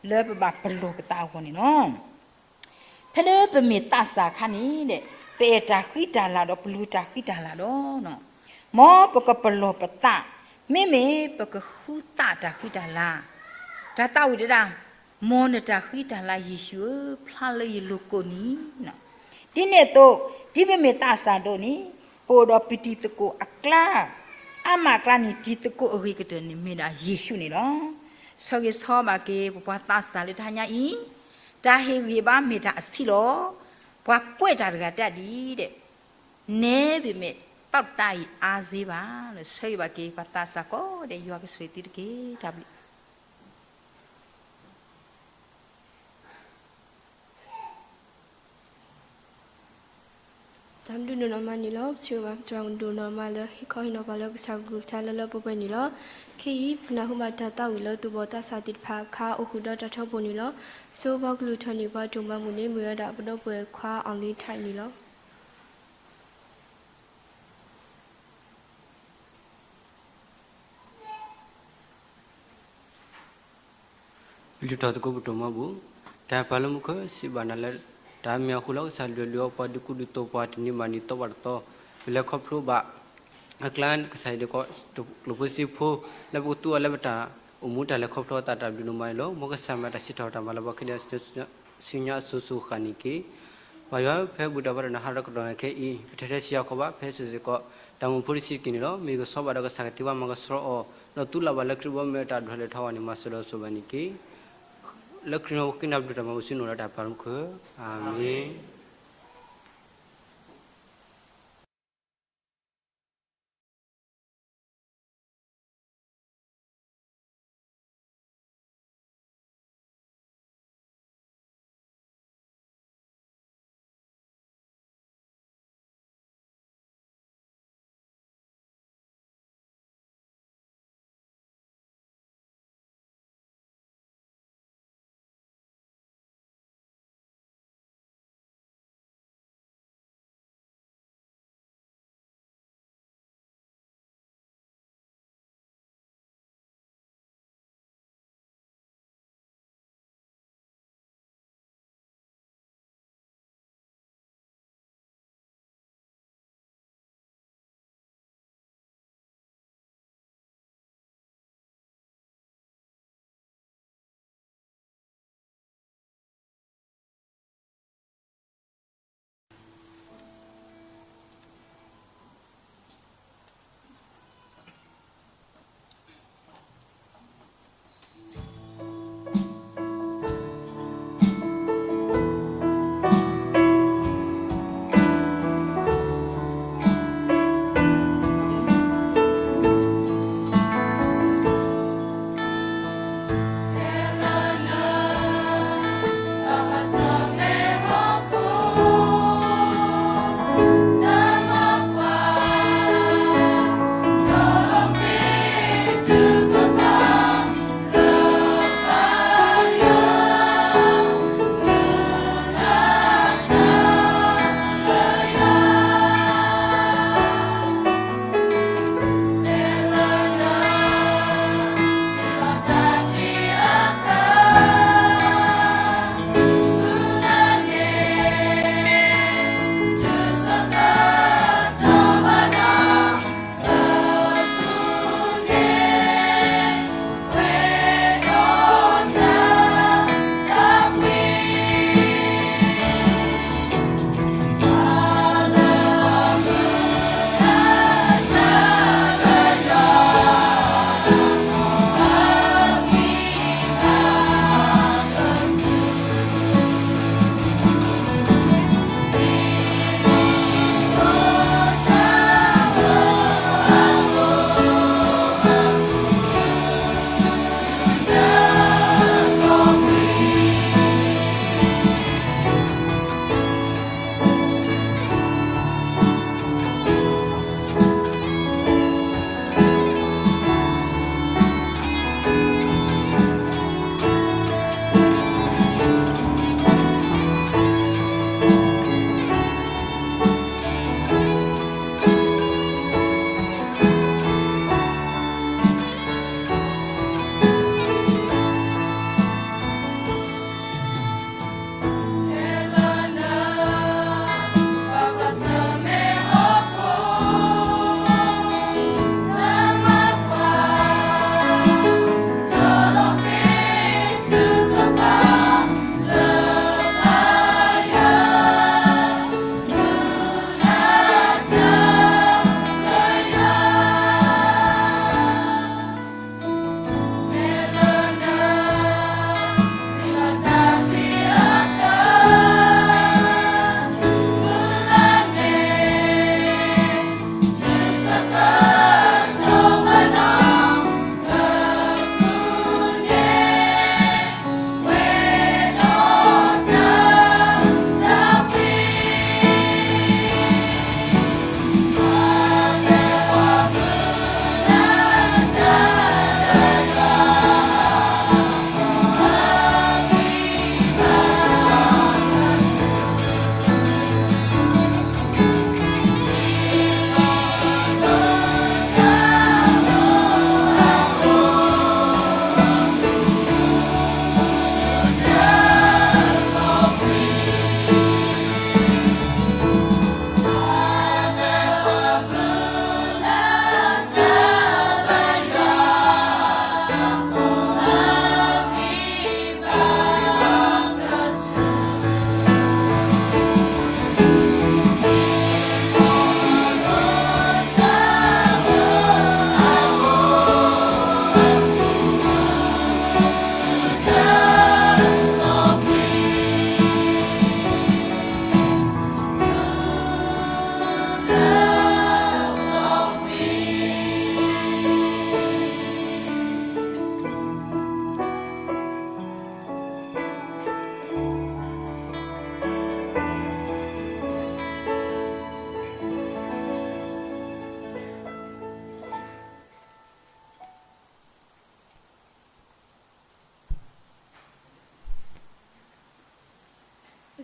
လၢပဘၣ်ပလီၢ်ပသးအဂီၢ်န့ၣ်လီၤ. ဖဲလၢပမ့ၢ်သးစၢ်အခါန့ၣ်ဒီး ပအဲၣ်တၢ်ဃံတၢ်လၤဒီး ပလူၤတၢ်ဃံတၢ်လၤဒီး မ်ပကပလီၢ်ပသး, မ့မ့ၢ်ပကဃုသးတၢ်ဃံတၢ်လၤ, တၢ်သးဝံၣ်တဲဒၣ်, မ်နတၢ်ဃံတၢ်လၤယ့ၣ်ၡူးဧၢ, ဖျါလၢယလိၤကိးနံၤ. ဒ်န့ၣ်အသိး, ဒ်ပမ့ၢ်သးစၢ်ဒိၣ်န့ၣ်, ပအိၣ်ဒီးပတံၤသကိးအကျါ, အါမးအကျါန့ၣ် တံၤသကိးအဂ့ၤကတၢၢ်န့ၣ်မ့ၢ်ဒၣ်ယ့ၣ်ၡူးန့ၣ်လီၤ. ဆီဂ့ၤဆီဘၣ်က့ၤ ပပှၤသးစၢ်လၢတဟါညါအံၤ, တၢ်ဟ့ၣ်ဂံၢ်ဘါမ့ၢ်တၢ်အဆံးလီၤ. ပှၤကွဲးတၢ်တဂၤတဲဒ်အံၤဒဲး, နဲဘ့ၣ်မ့ၢ် တၢ်တၢ်အံၤအါစ့ဘၣ်လီၤ. ဆၢဂ့ၤဘၣ်က့ၤပှၤသးစၢ်ကိးဂၤဒဲး, ယွၤကဆိၣ်ဂ့ၤသုတက့ၢ်. တၢ်ဘျုး တၢ်ဘျုးဒိၣ်နီၢ်မးန့ၣ်လီၤ. ပစံးဘျုးဘၣ်ပသရၣ်ဒိၣ်နီၢ်မးလၢဟ့ၣ်ခီဟ့ၣ်နီၤပှၤလၢကစၢ်ကလုၢ်ကထါလၢလၢပှဲၤပှဲၤန့ၣ်လီၤ. ခဲအံၤ ပနၢ်ဟူဘၣ်တၢ်သးဝံၣ်လၢသူၣ်ဘီၣ်သးစၢ်သ့ၣ်တဖၣ်အခါ အိၣ်ဃုာ်ဒီးတၢ်ထီဘိန့ၣ်လီၤ. အဆိပှၤကလုၢ်ထီၣ်န့ၢ်ပှၤဒိၣ်မးမုၢ်န့ၣ် မ့ၢ်ဝဲဒၣ်ပဒီပုၢ်ဝဲၢ်ခွါ အောင်လင်းထိုက် န့ၣ်လီၤ. ပလုၢ်ထီၣ်သကိးပဒိၣ်မးပူၤ, တၢ်ပာ်လၢမူခိၣ် စံးဘၣ်နၤလၢ တၢ်မ့ၢ်အဃိလီၤ. ကစၢ်လုၢ်အီၣ်လုၢ်အီပှၤ ဒုးကူဒုးသိးပှၤတသီ, ပလဲၤခီဖျိဘၣ်အကျါ ကစၢ်ယွၤဒုးကီး ကျိၣ်ဖိစ့ဖိ လၢပကသူအီၤလၢပတၢ်အိၣ်မူတၢ်လဲၤခီဖျိအသး တၢ်ဘျုးဒိၣ်မးန့ၣ်လီၤ. မ်ကစၢ်မၤတၢ်စံးထီၣ်ပတၢ်မၤလၢပှၤခံဒဲး ဆူညါအစိၤစိၤဃၣ်န့ၣ်တက့ၢ်. ပၢ်ယွၤ ဖဲဘူၣ်တၢ်ဘါတၢ်နဟးထီၣ်ကဒီးခဲအံၤ ပထဲထဲဆံးအီၤခီဘၣ် ဖဲစိၤစ့ၢ်ကီး တၢ်မူဖိတဆံးတက့ၢ်န့ၣ်လီၤ. မ့ၢ်ကဆှီဘၣ်ဒီးကစၢ်ကသ့ဘၣ်မၤကဆှီအီၤ ဒီးသူလၢ်ဘၣ်လၢခရံာ်ဘီမုၢ်အတၢ်ဒိၣ်ထီၣ်လဲၤထီၣ်ဝဲန့ၣ် မၤစၢၤဒီးဆိၣ်ဂ့ၤဘၣ်န့ၣ်တက့ၢ်. လၢခရံာ်အမံၤ ပဃ့နၢ်ပတြၢၤတၢ်မၤဘူၣ်ဆူနအိၣ်ဒီးတၢ်ပာ်လၢမူခိၣ်ဧၢ, အၤမ့ၣ်.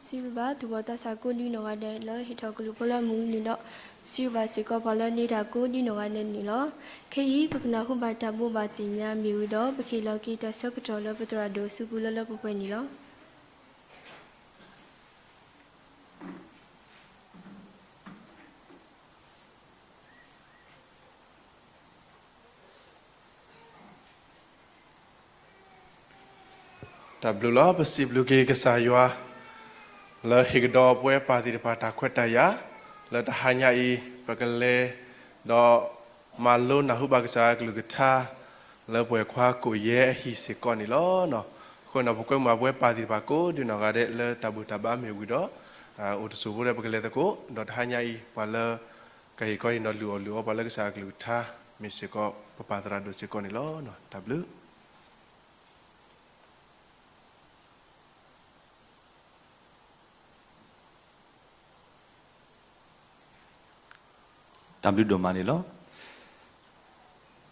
စံးဘျုးဘၣ်သူၣ်ဘီၣ်သးစၢ်ကိးဒံနီၢ်ဂၤဒဲးလၢဟ့ၣ်ထီၣ်ကလုၢ်ဖိလၢအမုာ်န့ၣ်ဒီး, စံးဘျုးဘၣ်စ့ၢ်ကီးပှၤလၢအန့ၢ်တၢ်ကိးဒံနီၢ်ဂၤဒဲးန့ၣ်လီၤ. ခဲအံၤ ပကနၢ်ဟူဘၣ်တၢ်ဘိးဘၣ်သ့ၣ်ညါမ့ၢ်ဝံၤဒီး ပကဟ့ၣ်လီၤက့ၤတၢ်ဆၢကတီၢ်လၢပသရၣ်ဒိၣ်အစုပူၤလၢလၢပှဲၤပှဲၤန့ၣ်လီၤ. တၢ်ဘျုးလီၤ. ပစံးဘျုးက့ၤကစၢ်ယွၤ လၢဟ့ၣ်ကဒီးပဝဲပၢ်သ့ၣ်တဖၣ်တၢ်ခွဲးတၢ်ယာ် လၢတဟါညါအံၤ ပကလဲၤဒီးမၤလိနၢ်ဟူဘၣ်ကစၢ်အကလုၢ်ကထါ လၢပှဲၤခွါကိးယဲၢ်အဟံၣ်စ့ၢ်ကီးန့ၣ်လီၤ. အဃိန့ၣ်ဒီး ပကွဲမုာ်ဘၣ်ပဝဲပၢ်သ့ၣ်တဖၣ်ကိးဒံနီၢ်ဂၤဒဲးလၢတၢ်ဘူၣ်တၢ်ဘါမ့ၢ်ဝံၤဒီး အိၣ်တစိၢ်ဖိဒီးပကလဲၤသကိး, ဒီးတဟါညါအံၤ ပှၤလၢကဟ့ၣ်ခီဟ့ၣ်နီၤလုၢ်အီၣ်လုၢ်အီပှၤလၢကစၢ်အကလုၢ်ကထါ မ့ၢ်စ့ၢ်ကီးပပၢ်သရၣ်ဒိၣ်စ့ၢ်ကီးန့ၣ်လီၤ. တၢ်ဘျုး တၢ်ဘျုးဒိၣ်မးန့ၣ်လီၤ.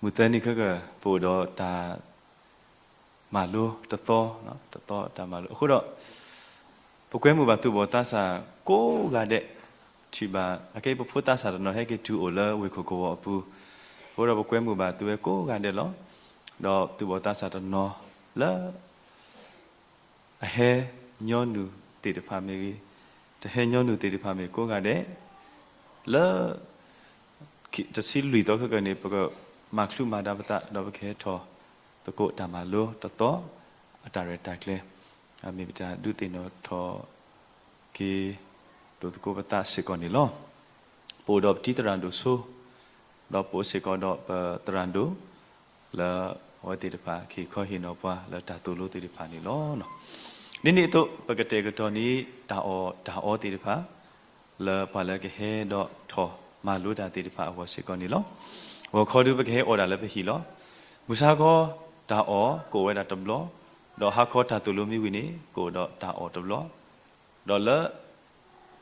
မုၢ်သၢနံၤခဲကၢၢ် ပအိၣ်ဒီးတၢ်မၤလိတသီ, တသီတၢ်မၤလိအဃိဒီး ပကွဲမုာ်ဘၣ်သူၣ်ဘီၣ်သးစၢ်ကိးဂၤဒဲး, ထံၣ်ဘၣ်အကဲ ပဖိသးစၢ်တနီၤဟဲက့ၤတုၤအိၣ်လၢဝ့ၢ်ခိၣ်ကဝီၤအပူၤ, အဃိဒီးပကွဲမုာ်ဘၣ်သုဝဲကိးဂၤဒဲးလီၤ. ဒီးသူၣ်ဘီၣ်သးစၢ်တနီၤလၢ အဟဲညီနုၢ်သ့ၣ်တဖၣ်မ့ၢ်ဂ့ၤ, တဟဲညီနုၢ်သ့ၣ်တဖၣ်မ့ၢ်ဂ့ၤကိးဂၤဒဲး, လၢ တဆံလွံၢ်သီခဲကၢၢ်န့ၣ် ပကမၤချုးမၤဒါပသး ဒီးပကဟဲထီၣ်သကိးတၢ်မၤလိတသီ အတၢ်ရဲၣ်တၢ်ကျဲၤ, မ့ၢ်ပတၢ်ဒုးသ့ၣ်နီၣ်ထီၣ်က့ၤ ဒိၣ်သကိးပသးစ့ၢ်ကီးန့ၣ်လီၤ. ပအိၣ်ဒီးပတံၤသရၣ်ဒိၣ်ဆိ, ဒီးပအိၣ်စ့ၢ်ကီးဒီးပသရၣ်ဒိၣ် လၢအဝဲသ့ၣ်တဖၣ်ကဟ့ၣ်ခီဟ့ၣ်နီၤပှၤလၢတၢ်သိၣ်လိသ့ၣ်တဖၣ်န့ၣ်လီၤ. ဒ်န့ၣ်အသိး ပကတဲာ်ကတီၤန့ၣ် တၢ်အီၣ်တၢ်အီသ့ၣ်တဖၣ် လၢပှၤလၢကဟဲဒီးထီၣ်မၤလိတၢ်သ့ၣ်တဖၣ်အဂီၢ်စ့ၢ်ကီးန့ၣ်လီၤ. ဂီၤခီဒုးပကဟဲအီၣ်ဒၣ်လၢပဟံၣ်လီၤ. မုၢ်ဆါခီ တၢ်အီၣ်ကအိၣ်ဝဲဒၣ်တဘျီ, ဒီးဟါခီတၢ်သိၣ်လိမ့ၢ်ဝံၤန့ၣ် ကအိၣ်ဒီးတၢ်အီၣ်တဘျီ, ဒီးလၢ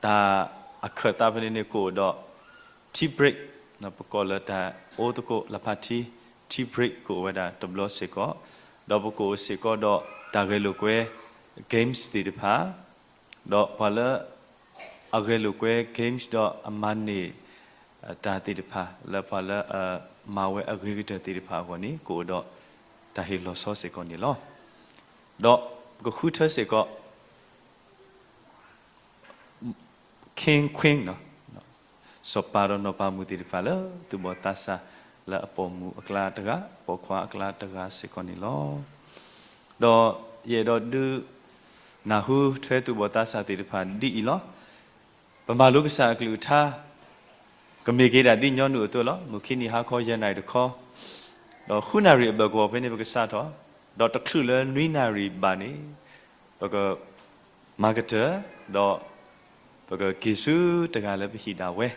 တၢ်အခၢၣ်သးဖဲန့ၣ်န့ၣ် ကအိၣ်ဒီး tea break, ပကိးလၢတၢ်အိၣ်သကိးလၢဖးထံ tea break ကအိၣ်ဝဲဒၣ်တဘျီစ့ၢ်ကီး, ဒီးပကအိၣ်စ့ၢ်ကီးဒီးတၢ်ဂဲၤလိာ်ကွဲ games သ့ၣ်တဖၣ်, ဒီးပှၤလၢ အဂဲၤလိာ်ကွဲ games ဒီးအမၤန့ၢ် တၢ်သ့ၣ်တဖၣ် လၢပှၤလၢအမၤဝဲအဂ့ၤကတၢၢ်သ့ၣ်တဖၣ်အဂီၢ်န့ၣ် ကအိၣ်ဒီးတၢ်ဟ့ၣ်လီၤဆီစ့ၢ်ကီးန့ၣ်လီၤ. ဒီးပကဃုထၢစ့ၢ်ကီး king queen စီၤပၤဒီးနီၢ်ပၤမုၣ်သ့ၣ်တဖၣ်လၢသူၣ်ဘီၣ်သးစၢ်လၢအပိာ်မုၣ်အကျါတဂၤ ပိာ်ခွါအကျါတဂၤစ့ၢ်ကီးန့ၣ်လီၤ. ဒီးယအဲၣ်ဒိးဒုး နၢ်ဟူထွဲသူၣ်ဘီၣ်သးစၢ်သ့ၣ်တဖၣ်ဒ်အံၤလီၤ. ပမၤလိကစၢ်အကလုၢ်ကထါ ကမ့ၢ်က့ၤဒၣ်ဒ်ညီနုၢ်အသိးလီၤ. မုၢ်ခံနံၤဟါခီယဲၢ်နၣ်ရံၣ်တခီ, ဒီးဃုနၣ်ရံၣ်အဘၢၣ်ကဝီၤဖဲန့ၣ် ပကစးထီၣ်, ဒီးတချုးလၢနွံနၣ်ရံၣ်ဘၣ်န့ၣ် ပက မၤကတၢၢ်, ဒီးပကက့ၤဆူတဂၤလၢပဟံၣ်ဒၣ်ဝဲ.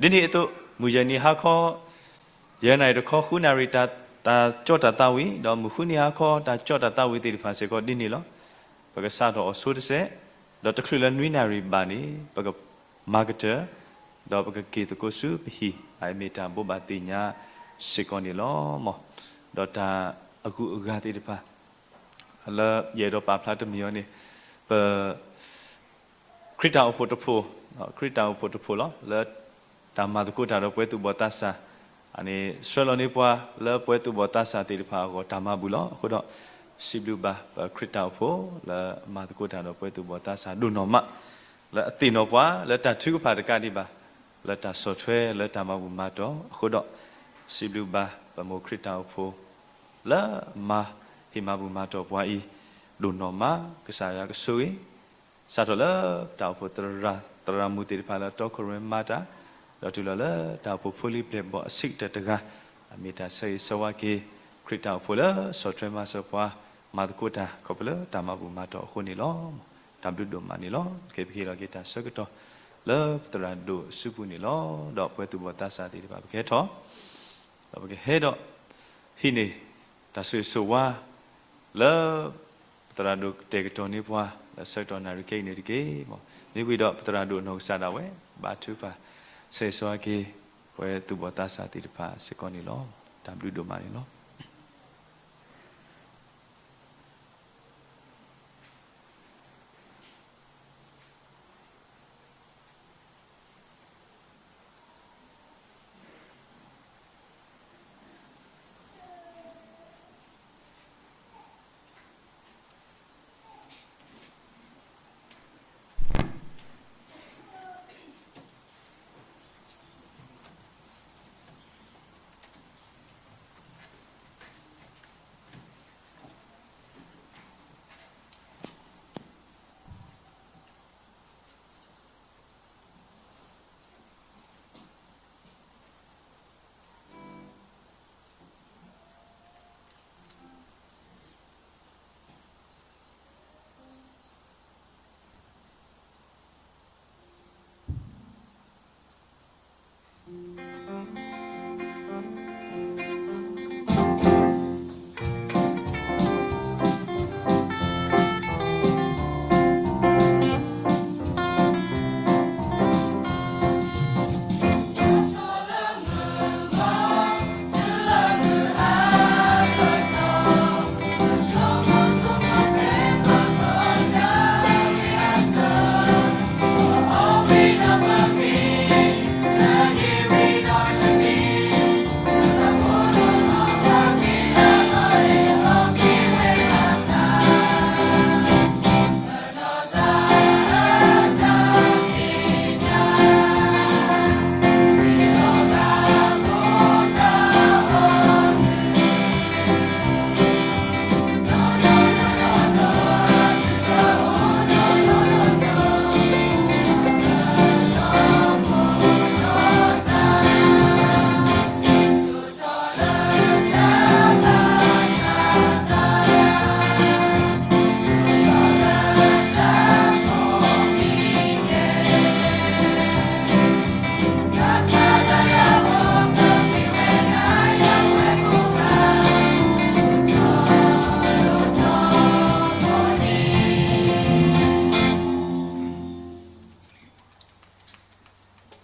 ဒ်န့ၣ်အသိး မုၢ်ယဲၢ်နံၤဟါခီ ယဲၢ်နၣ်ရံၣ်တခီ ဃုနၣ်ရံၣ် တၢ်ကၠီတၢ်သးဝံၣ်, ဒီးမုၢ်ဃုနံၤဟါခီ တၢ်ကၠီတၢ်သးဝံၣ်သ့ၣ်တဖၣ်စ့ၢ်ကီးဒ်န့ၣ်လီၤ. ပကစးထီၣ်အီၤဆိတစဲး, ဒီးတချုးလၢနွံနၣ်ရံၣ်ဘၣ်န့ၣ် ပကမၤကတၢၢ်, ဒီးပကက့ၤသကိးဆူပဟံၣ်, အမ့ၢ်တၢ်ဘိးဘၣ်သ့ၣ်ညါစ့ၢ်ကီးန့ၣ်လီၤ. ဒီးတၢ်အဂုၤအဂၤသ့ၣ်တဖၣ် လၢယအဲၣ်ဒိးပာ်ဖျါတမံၤအံၤန့ၣ် ပ ခရံာ်တၢ်အိၣ်ဖှိၣ်တဖှိၣ်, ခရံာ်တၢ်အိၣ်ဖှိၣ်တဖှိၣ်လီၤ. လၢတၢ်မၤသကိးတၢ်ဒီးပဝဲသူၣ်ဘီၣ်သးစၢ်, အန့ၣ် ဆှၢလီၤန့ၢ်ပှၤလၢပဝဲသူၣ်ဘီၣ်သးစၢ်သ့ၣ်တဖၣ်အဂီၢ်တၢ်မၤဘူၣ်လီၤ. အဃိဒီး စံးဘျုးဘၣ်ပခရံာ်တၢ်အိၣ်ဖှိၣ်လၢမၤသကိးတၢ်ဒီးပဝဲသူၣ်ဘီၣ်သးစၢ်ဒိၣ်နီၢ်မး, လၢအသ့ၣ်နီၣ်ပှၤလၢတၢ်ထုကဖၣ်တကးဒံးဘၣ်, လၢတၢ်ဆီၣ်ထွဲလၢတၢ်မၤဘူၣ်မၤတီၢ်အဃိဒီး စံးဘျုးဘၣ်ပမိၢ်ခရံာ်တၢ်အိၣ်ဖှိၣ် လၢမၤဟ့ၣ်မၤဘူၣ်မၤတီၢ်ပှၤအံၤ ဒိၣ်နီၢ်မး, ကစၢ်ယွၤကဆိၣ်ဂ့ၤ စးထီၣ်လၢတၢ်အိၣ်ဖှိၣ်သရၣ်, သရၣ်မုၣ်သ့ၣ်တဖၣ်လၢတီခိၣ်ရိၣ်မဲမၤတၢ်, ဒီးတုၤလီၤလၢတၢ်အိၣ်ဖှိၣ်ဖိလံၤပျဲၢ်ဘီၣ်အဆံးကတၢၢ်တဂၤ, အမ့ၢ်တၢ်ဆၢဂ့ၤဆၢဝါက့ၤ ခရံာ်တၢ်အိၣ်ဖှိၣ်လၢဆီၣ်ထွဲမၤစၢၤပှၤ မၤသကိးတၢ်ခီဖျိလၢတၢ်မၤဘူၣ်မၤတီၢ်အဃိန့ၣ်လီၤ. တၢ်ဘျုးဒိၣ်မးန့ၣ်လီၤ. ကဲပဟ့ၣ်လီၤက့ၤတၢ်ဆၢကတီၢ် လၢပသရၣ်ဒိၣ်အစုပူၤန့ၣ်လီၤ. ဒီးပဝဲသူၣ်ဘီၣ်သးစၢ်သ့ၣ်တဖၣ် ပကဟဲထီၣ် ဒီးပကဟဲဒီး ဟံးန့ၢ် တၢ်ဆိၣ်ဂ့ၤဆိၣ်ဝါ လၢ ပသရၣ်ဒိၣ်ကတဲာ်ကတီၤန့ၢ်ပှၤ လၢဆၢကတီၢ်နၣ်ရံၣ်ခဲအံၤန့ၣ်တက့ၢ်. မ့ၢ်ဝံၤဒီးပသရၣ်ဒိၣ်အနီၢ်ကစၢ်ဒၣ်ဝဲ ဘါထုကဖၣ် ဆၢဂ့ၤဆၢဝါက့ၤ ပဝဲသူၣ်ဘီၣ်သးစၢ်သ့ၣ်တဖၣ်စ့ၢ်ကီးန့ၣ်လီၤ. တၢ်ဘျုးဒိၣ်မးန့ၣ်လီၤ.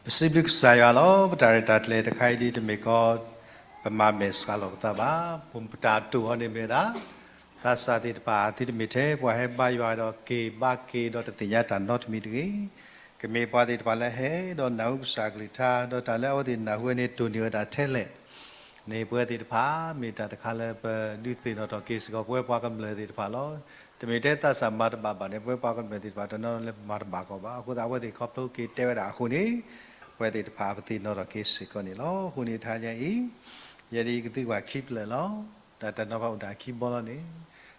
ပစံးဘျုးကစၢ်ယွၤလီၤ. ပတၢ်ရဲၣ်တၢ်ကျဲၤတခါအံၤဒ်တမ့ၢ်ကီ ပမၤမဲာ်ဆှးလီၤပသးဘၣ်. ပတၢ်တိာ်အီၤန့ၣ်မ့ၢ်ဝဲဒၣ် သးစၢ်သ့ၣ်တဖၣ် သုတမ့ၢ်ထဲပှၤဟဲဘါယွၤဒီးက့ၤဘါက့ၤဒီးတသ့ၣ်ညါတၢ်နီတမံၤတဂ့ၤ. ကမ့ၢ်ပှၤသ့ၣ်တဖၣ်လၢဟဲဒီးနၢ်ဟူကစၢ်ကလုၢ်ကထါ ဒီးတၢ်လၢအဝဲသ့ၣ်နၢ်ဟူဝဲန့ၣ် တိၢ်န့ၢ်ဝဲဒၣ်ထဲလဲၣ် န့ၣ်ပဝဲသ့ၣ်တဖၣ် မ့ၢ်တၢ်တခါလၢပဒုးသ့ၣ်နီၣ်ထီၣ်က့ၤစ့ၢ်ကီး ပဝဲပှၤကမျၢၢ်သ့ၣ်တဖၣ်လီၤ. တမ့ၢ်ထဲသးစၢ်မၤတဘၣ်ဘၣ်န့ၣ် ပဝဲပှၤကမျၢၢ်သ့ၣ်တဖၣ် တနီၤလၢမၤတဘၣ်ကီးဘၣ်. အဃိသတး အဝဲသ့ၣ်ခီဖျိက့ၤတဲဝဲဒၣ်အဃိန့ၣ် ပဝဲသ့ၣ်တဖၣ်ပသ့ၣ်နီၣ်ထီၣ်က့ၤစ့ၢ်ကီးန့ၣ်လီၤ. အဃိန့ၣ်တဟါညါအံၤ ယဲဒၣ်အံၤကသံကွၢ်ခံဖျၢၣ်လီၤ. တၢ်တၢ်နီၤဖးအိၣ်တၢ်ခံဘီလီၤန့ၣ်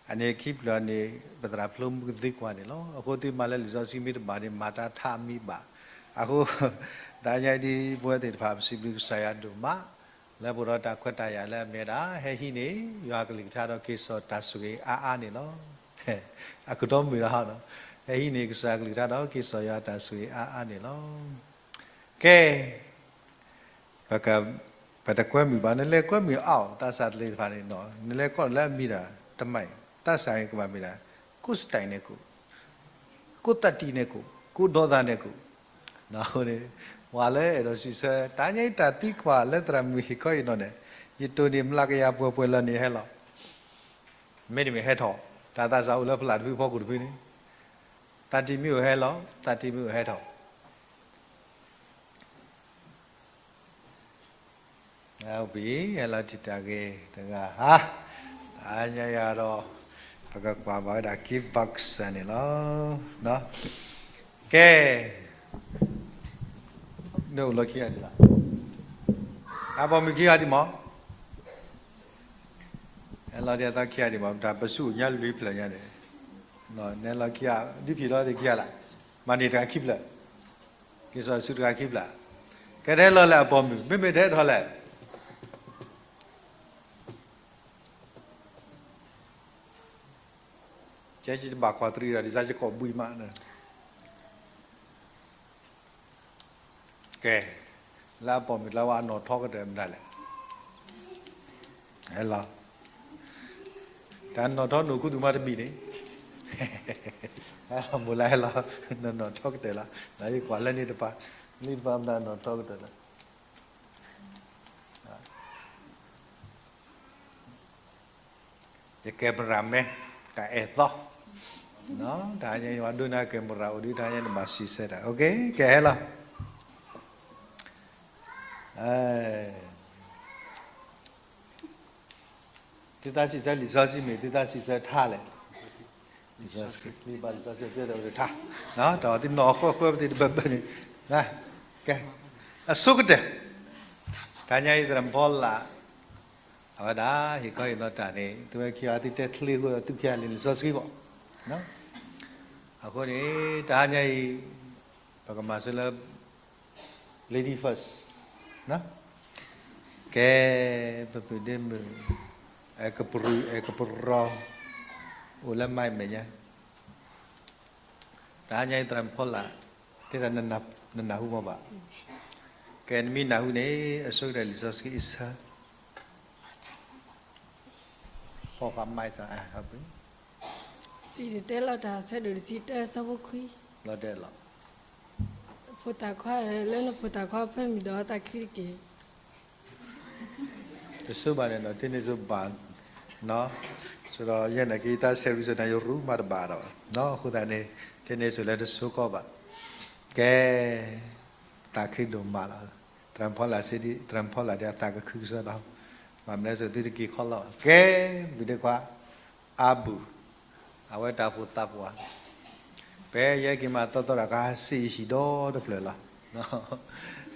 အန့ၣ်ခံဖျၢၣ်န့ၣ် ပသရၣ်ဖျိမုၢ်ကသံကွၢ်န့ၣ်လီၤ. အဃိသုမၤလၢလံာ်စီဆှံမ့ၢ်တဘၣ်န့ၣ် မၤတၢ်ထါမံၤဘၣ်. အဃိ တဟါညါအံၤဒ်ပဝဲသ့ၣ်တဖၣ် ပစံးဘျုးကစၢ်ယွၤဒိၣ်မး လၢပဒိးတၢ်ခွဲးတၢ်ယာ်လၢအမ့ၢ်ဒၣ် ဟဲဟံးန့ၢ်ယွၤကလုၢ်ကထါဒီးက့ၤစိာ်တၢ်ဆိၣ်ဂ့ၤအါအါန့ၣ်လီၤ. အကတီၢ်မုၢ်လီၤ ဟဲဟံးန့ၢ်ကစၢ်ကလုၢ်ကထါဒီးက့ၤစိာ်ယွၤတၢ်ဆိၣ်ဂ့ၤအါအါန့ၣ်လီၤ. ကဲ ပက ပတကွဲမုာ်ဘၣ် နလဲၤကွဲမုာ်အါအီၤ သးစၢ်သ့ၣ်တဖၣ်န့ၣ် နလဲၤကိးလၢအမံၤဒၣ် တမံၤ သးစၢ်န့ၣ်ကဘၣ်မ့ၢ်ဒၣ် ကိးစတၢၣ်န့ၣ်ကိး ကိးသးတံၢ်န့ၣ်ကိး ကိးဒီသးန့ၣ်ကိး အဃိန့ၣ် ပှၤလၢအဲၣ်ဒိးစံးဆၢ တဟါညါအံၤတၢ်သံကွၢ်လၢသရၣ်မုၣ်ဟ့ၣ်ခီအံၤနီၤန့ၣ် ယတိၢ်န့ၢ်မျးကယၤပှဲၤပှဲၤလၢာ်န့ၣ်ဟဲလီၤ. မ့တမ့ၢ်ဟဲထီၣ် တၢ်သးစၢ်အိၣ်လၢဖျၢၣ်တဖုဖီခိၣ်တဖုန့ၣ် သးတံၢ်မ့ၢ်အိၣ်ဟဲလီၤ သးတံၢ်မ့ၢ်အိၣ်ဟဲထီၣ် ပဟဲလီၤထံၣ်တၢ်ဂ့ၤတဂၤဧါ. တဟါညါအံၤဒီး ပကကွၢ်ဘၣ်ဝဲဒၣ် gift box န့ၣ်လီၤ. ကဲ နအိၣ်လီၢ်ခံဂၤဒံးလီၤ. အပိာ်မုၣ်ခံဂၤဒံးမး ဟဲလီၤဒ်အသီခံဂၤဒံးမး တၢ်ပစူၢ်အိၣ်ညါလွံၢ်ဖျၢၣ်ညါန့ၣ် နဟဲလီၤခံဂၤ ဒုးဖံးလီၤသ့ၣ်ခံဂၤလၢ် မၤန့ၢ်တဂၤခံဖျၢၣ် က့ၤစိာ်ဆူတဂၤခံဖျၢၣ် ကဲတဟဲလီၤလၢအပိာ်မုၣ် မ့မ့ၢ်တဟဲထီၣ်လဲၣ် ကဲယတဘၣ်ကွၢ်တရံးဒီး ဒ်စၢ်ယကိးဘှံးမးန့ၣ် ကဲ လၢအပိာ်မုၣ်လၢဝဲအနီၣ်ထီကတၢၢ်မတၤလဲၣ် ဟဲလီၤ တၢ်နီၣ်ထီနအိၣ်ခူသူၣ်မးတမံၤန့ၣ် ဟဲလီၤမိၢ်လၢဟဲလီၤ နနီၣ်ထီကတၢၢ်လီၤ နယကွၢ်လၢန့ၣ်တပၤ လံတပၤမတၤနီၣ်ထီကတၢၢ်လီၤ ယ camera man တၢ်အဲၣ်သီ တဟါညါယွၤဒိကနၣ် camera အိၣ်ဒံး တဟါညါနဘၣ်စံးဆၢတၢ် ကဲဟဲလီၤ သုသးစံးဆၢလံာ်စီဆှံမ့ၢ် သုသးစံးဆၢထါလဲၣ် လံာ်စီဆှံ လံာ်စီဆှံ တၢ်အီၣ်သုနီၣ်ဃၢဃၢပသ့ၣ်တဘၢဘၢန့ၣ် ကဲ အဆိကတၢၢ် တဟါညါအံၤသရၣ်ဖီလာ် အဝဲဒၣ် ဟ့ၣ်ခီဟ့ၣ်နီၤတၢ်န့ၣ် သုဝဲခံဂၤသုတဲချ့အဃိဒီး သုခံဂၤလံာ်စီဆှံဘၣ် အဃိန့ၣ် တဟါညါအံၤ ပကမၤစၢၤလၢ lady first ကဲ ပပုၢ်ဒ့မုၣ် အဲၣ်ကပရူၢ် အဲၣ်ကပရီ အိၣ်လၢမၤအမဲာ်ညါ တဟါညါအံၤသရၣ်ဖီလာ် တဲဒၣ်နနၢ်ဟူမ့ၢ်ဘၣ် ကဲနမ့ၢ်နၢ်ဟူန့ၣ် အဆိကတၢၢ်လံာ်စီဆှံအဆၢ ဖီဃာ်မၤစၢၤ စံၣ်တဲၤတဲလီၤတၢ်ဆၢဒိၣ်တဆံတၢ ဆၢဖိခွံ လီၤတဲာ်လီၤ ဖိသၣ်ခွါဧၢ လၢနဖိသၣ်ခွါအဖၢမုၢ်ဒီးသးခုတက့ၢ် တဆိဘၣ်န့ၣ်ဒီး ထဲန့ၣ်ဆိဘၣ် ဆိဒီးယဲန့ၣ်က့ၤတၢ်ဆဲးရံစၢၤန့ၣ် ယရူမၤတဘၣ်ဒီး အဃိသတးန့ၣ် ထဲန့ၣ်ဆိလၢတဆိကီးဘၣ် ကဲ သးခုဒိၣ်မးလီၤ သရၣ်ဖီလာ်စံးဒ် သရၣ်ဖီလာ်ဒ်အသးကခုကစီဒီး ဘၣ်မနုၤဆိသုတက့ၤခီလီၤ ကဲ ပဒ့ခွါ အါဘူၣ် အဝဲတၢ်အိၣ်ဖှိၣ်သးပှၢ် ဖဲယဲက့ၤမၤသီသီတၢ်ကဟးစံးယဟံၣ်ဒီတဖျၢၣ်လီၤ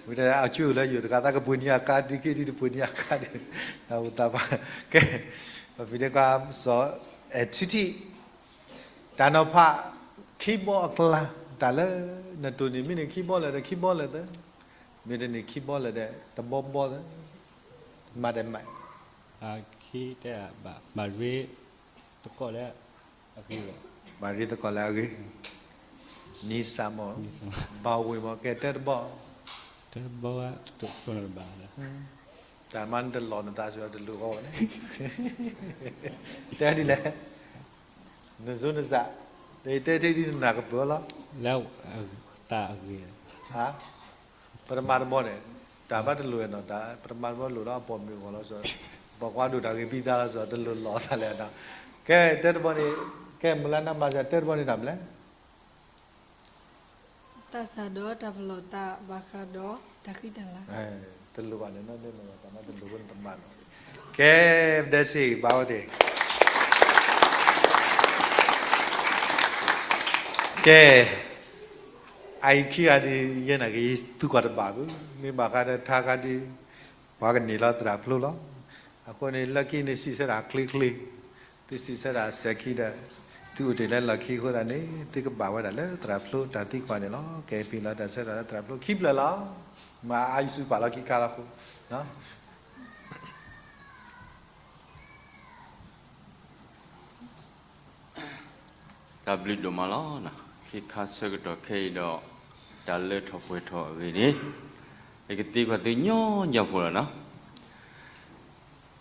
ဝံၤတဲအစုလၢယိာ်တဂၤ သးကပှ့ၤန့ၢ်အကါဒ်က့ဒ်တပှ့ၤန့ၢ်အကါဒ် တၢ်အိၣ်သးပှၢ် ကဲ ပဖံးဒ့ခွါ စီၤ အဲၣ်ထံထံ တၢ်နီၤဖး ခံဘီအကျါ တၢ်လၢ နတိၢ်န့ၢ်မ့ၢ်န့ၣ် ခံဘီလၢာ်ဒီး ခံဘီလၢာ်သၢ မ့ၢ်တန့ၢ်ခံဘီလၢာ်ဒီး တဘီဘီသၢ မၤဒဲးမး ခံတဲ ဘၣ်ရ့သကိးလၢအဂ့ၤ ဘၣ်ရ့သကိးလၢအဂ့ၤ နံစၢ်မး ဘၣ်ဝ့ၤမး ကဲတဲတဘီ တဲတဘီ တဘီလၢဘၣ် တၢ်မၤနတလီၢ်နသးစၢၤတလိၣ်ဃီဝဲန့ၣ် တဲဒ်လဲၣ် နစိနစး တဲတဲဒ်နနၢ်ကပၢၢ်လီၤ လၢတၢ်အဂ့ၤ ဟါ ပတမၤတဘီန့ၣ် တၢ်ဘၣ်တလိၤနီၤ, တၢ်ပတမၤတဘီလိၤလၢအပိာ်မုၣ်အဂီၢ်လီၤ, ပှၤကွၢ်ဒိၣ်တၢ်ဂ့ၤပံသးလီၤ, တလိၤလီၤသးလဲၣ်နီၤ. ကဲ တဲတဘီန့ၣ်, ကဲ မုၢ်လၢနမၤစၢၤ တဲတဘီန့ၣ်တၢ်မနုၤလဲၣ်. သးစၢ်ဒီးတၢ်ပလီၢ်သးဘၣ်ဃးဒီးတၢ်ဃံတၢ်လၤ. တလိၤဘၣ်န့ၣ်နီၤ, တလိၤဘၣ်တမၤနီၤ. ကဲ ပဒဲစ့ၢ်ဘၣ်ဝဲသ့ၣ် ကဲ အအံၤခံဂၤဒ် ယဲနာ်က့ၤ သုကွၢ်တဘၣ်ဘၣ်, မ့ၢ်ဘၣ်ဃးဒီးထါခါဒ် ပှၤကန့ၢ်လီၤသရၣ်ဖျိလီၤ. အဃိန့ၣ် လၢခံန့ၣ် စံးဆၢတၢ်ချ့ချ့, သုစံးဆၢတၢ်စဲၤခံဒီး သုအိၣ်တ့ၢ်လၢလီၢ်ခံအဃိသတးန့ၣ် သုကဘၣ်ဝဲဒၣ်လၢသရၣ်ဖျိတၢ်သံကွၢ်န့ၣ်လီၤ. ကဲ ပ့ၤလီၤတၢ်ဆၢတၢ်လၢသရၣ်ဖျိခံဖျၢၣ်လီၤ. မ့ၢ်အါယူၤစုပာ်လီၤခံခါလီၤဃိ တၢ်ဘျုးဒိၣ်မးလီၤ. ခဲခါဆၢကတီၢ်ခဲအံၤဒီး တၢ်လၢထီၣ်ပှဲၤထီၣ်အဂ့ၢ်န့ၣ် ယကသံကွၢ်သုညီညီဖိလီၤနီၤ.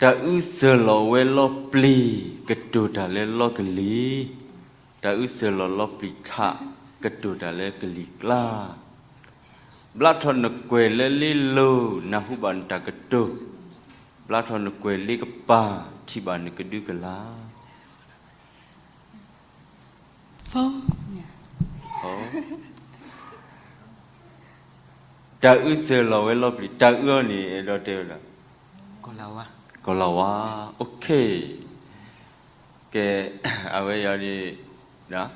တၢ်အုစၢၤလီၤဝဲလီပျံၤ ကတိၤတၢ်လၢလီကလံၤ, တၢ်အုစၢၤလီၤလီပျံၤထး ကတိၤတၢ်လၢကလံၤကျါ, ဘျါထီၣ်နကွဲၢ်လၢလ့လိၤ နၢ်ဟူဘၣ်နတၢ်ကတိၤ, ဘျါထီၣ်နကွဲၢ်လ့ကပၤ ထံၣ်ဘၣ်နကဒုကလၤ တၢ်အုစၢၤလီၤဝဲလီပျံၤ, တၢ်အုအီၤန့ၣ် အဲၣ်ဒိးတဲဝဲဒၣ် ကီၤလၤဝါ, အိၣ်ခ့, ကဲ, အဝဲအံၤန့ၣ်,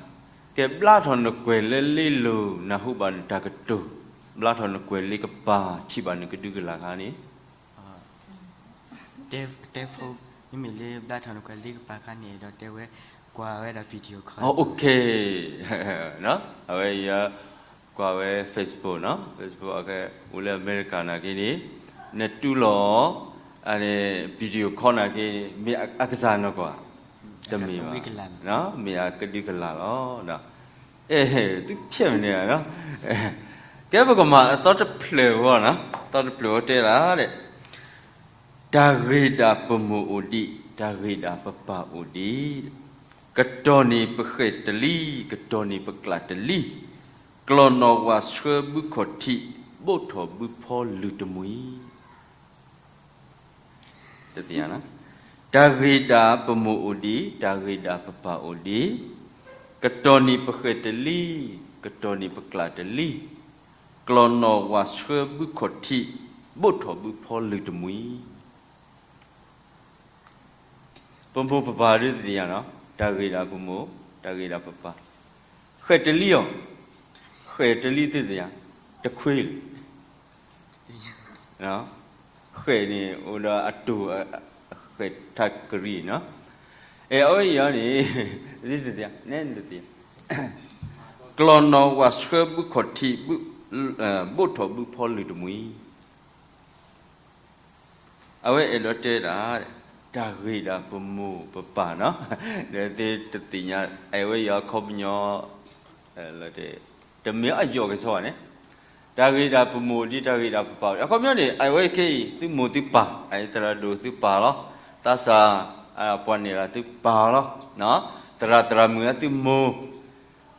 ကဲဘျါထီၣ်နကွဲၢ်လၢလ့လိၤ နၢ်ဟူဘၣ်နတၢ်ကတိၤ, ဘျါထီၣ်နကွဲၢ်လ့ကပၤ ထံၣ်ဘၣ်နကဒုကလၤခါန့ၣ် တဲ, မ့မ့ၢ်လၢဘျါထီၣ်နကွဲၢ်လ့ကပၤခါန့ၣ် အဲၣ်ဒိးတဲဝဲ ကွၢ်ဝဲဒၣ် video call အဝဲအံၤ ကွၢ်ဝဲ Facebook နီၤ, Facebook အကဲ အိၣ်လၢအမဲရကၤနာ်က့န့ၣ် နတူၢ်လီၤ video call နာ်က့န့ၣ် မ့ၢ်အကစၢ်နီၢ်ကီၢ်ဧါ, တမ့ၢ်ဘၣ်, မ့ၢ်အကဒုကလၤလီၤ. အဲ သုဖျဲၣ်မနုၤဧါနီၤ, ကဲပကမၤအသီတဖျၢၣ်အဂီၢ်နီၤ, သီတဖျၢၣ်အဂီၢ်တဲဒၣ် တၢ်ဂ့ၢ်ဒၣ်ပမိၢ်အိၣ်ဒံး, တၢ်ဂ့ၢ်ဒၣ်ပပၢ်အိၣ်ဒံး, ကတီၢ်န့ၣ်ပဃဲၢ်တလံ, ကတီၢ်န့ၣ်ပကျးတလံ, ကျီၢ်နီၣ်ဝးဆှၢဘုခီၣ်ထံး, ဘိးထီၣ်ဘုဖီလုၢ်တမှံၤ တၢ်ဂ့ၢ်ဒၣ်ပမိၢ်အိၣ်ဒံး, တၢ်ဂ့ၢ်ဒၣ်ပပၢ်အိၣ်ဒံး, ကတီၢ်န့ၣ်ပဃဲၢ်တလံ, ကတီၢ်န့ၣ်ပကျးတလံ, ကျီၢ်နီၣ်ဝးဆှၢဘုခီၣ်ထံး, ဘိးထီၣ်ဘုဖီလုၢ်တမှံၤ ပမိၢ်ပပၢ်ဒုးသ့ၣ်ညါနီၤ, တၢ်ဂ့ၢ်ဒၣ်ပမိၢ်, တၢ်ဂ့ၢ်ဒၣ်ပပၢ်, ဃဲၢ်တလံအီၤ, ဃဲၢ်တလံသ့ၣ်ညါ, တခွ့လၢၤ, ဃဲၢ်န့ၣ် အိၣ်ဒီးအတိၢ်, ဃဲၢ်ထးကရံၣ်နီၤ, အဲ အဝဲအံၤန့ၣ် ကျီၢ်နီၣ်ဝးဆှၢဘုခီၣ်ထံး, ဘိးထီၣ်ဘုဖီလုၢ်တမှံၤ အဝဲအဲၣ်ဒိးတဲဒၣ် တၢ်ဂ့ၢ်ဒၣ်ပမိၢ်ပပၢ်နီၤ, ဒီးသုတသ့ၣ်ညါ အဝဲအံၤအခီပညီ တမ့ၢ်အယိာ်ကစီၣ်န့ၣ်, တၢ်ဂ့ၢ်ဒၣ်ပမိၢ်ဒံး တၢ်ဂ့ၢ်ဒၣ်ပပၢ်, အခီပညီန့ၣ် အဝဲခဲအံၤ သုမိၢ်သုပၢ်, သရၣ်ဒိၣ်သုပၢ်လီၤ, သးစၢ် ပှၤန့ၣ်လၢသုပၢ်လီၤ, သရၣ်သရၣ်မုၣ်လၢသုမိၢ်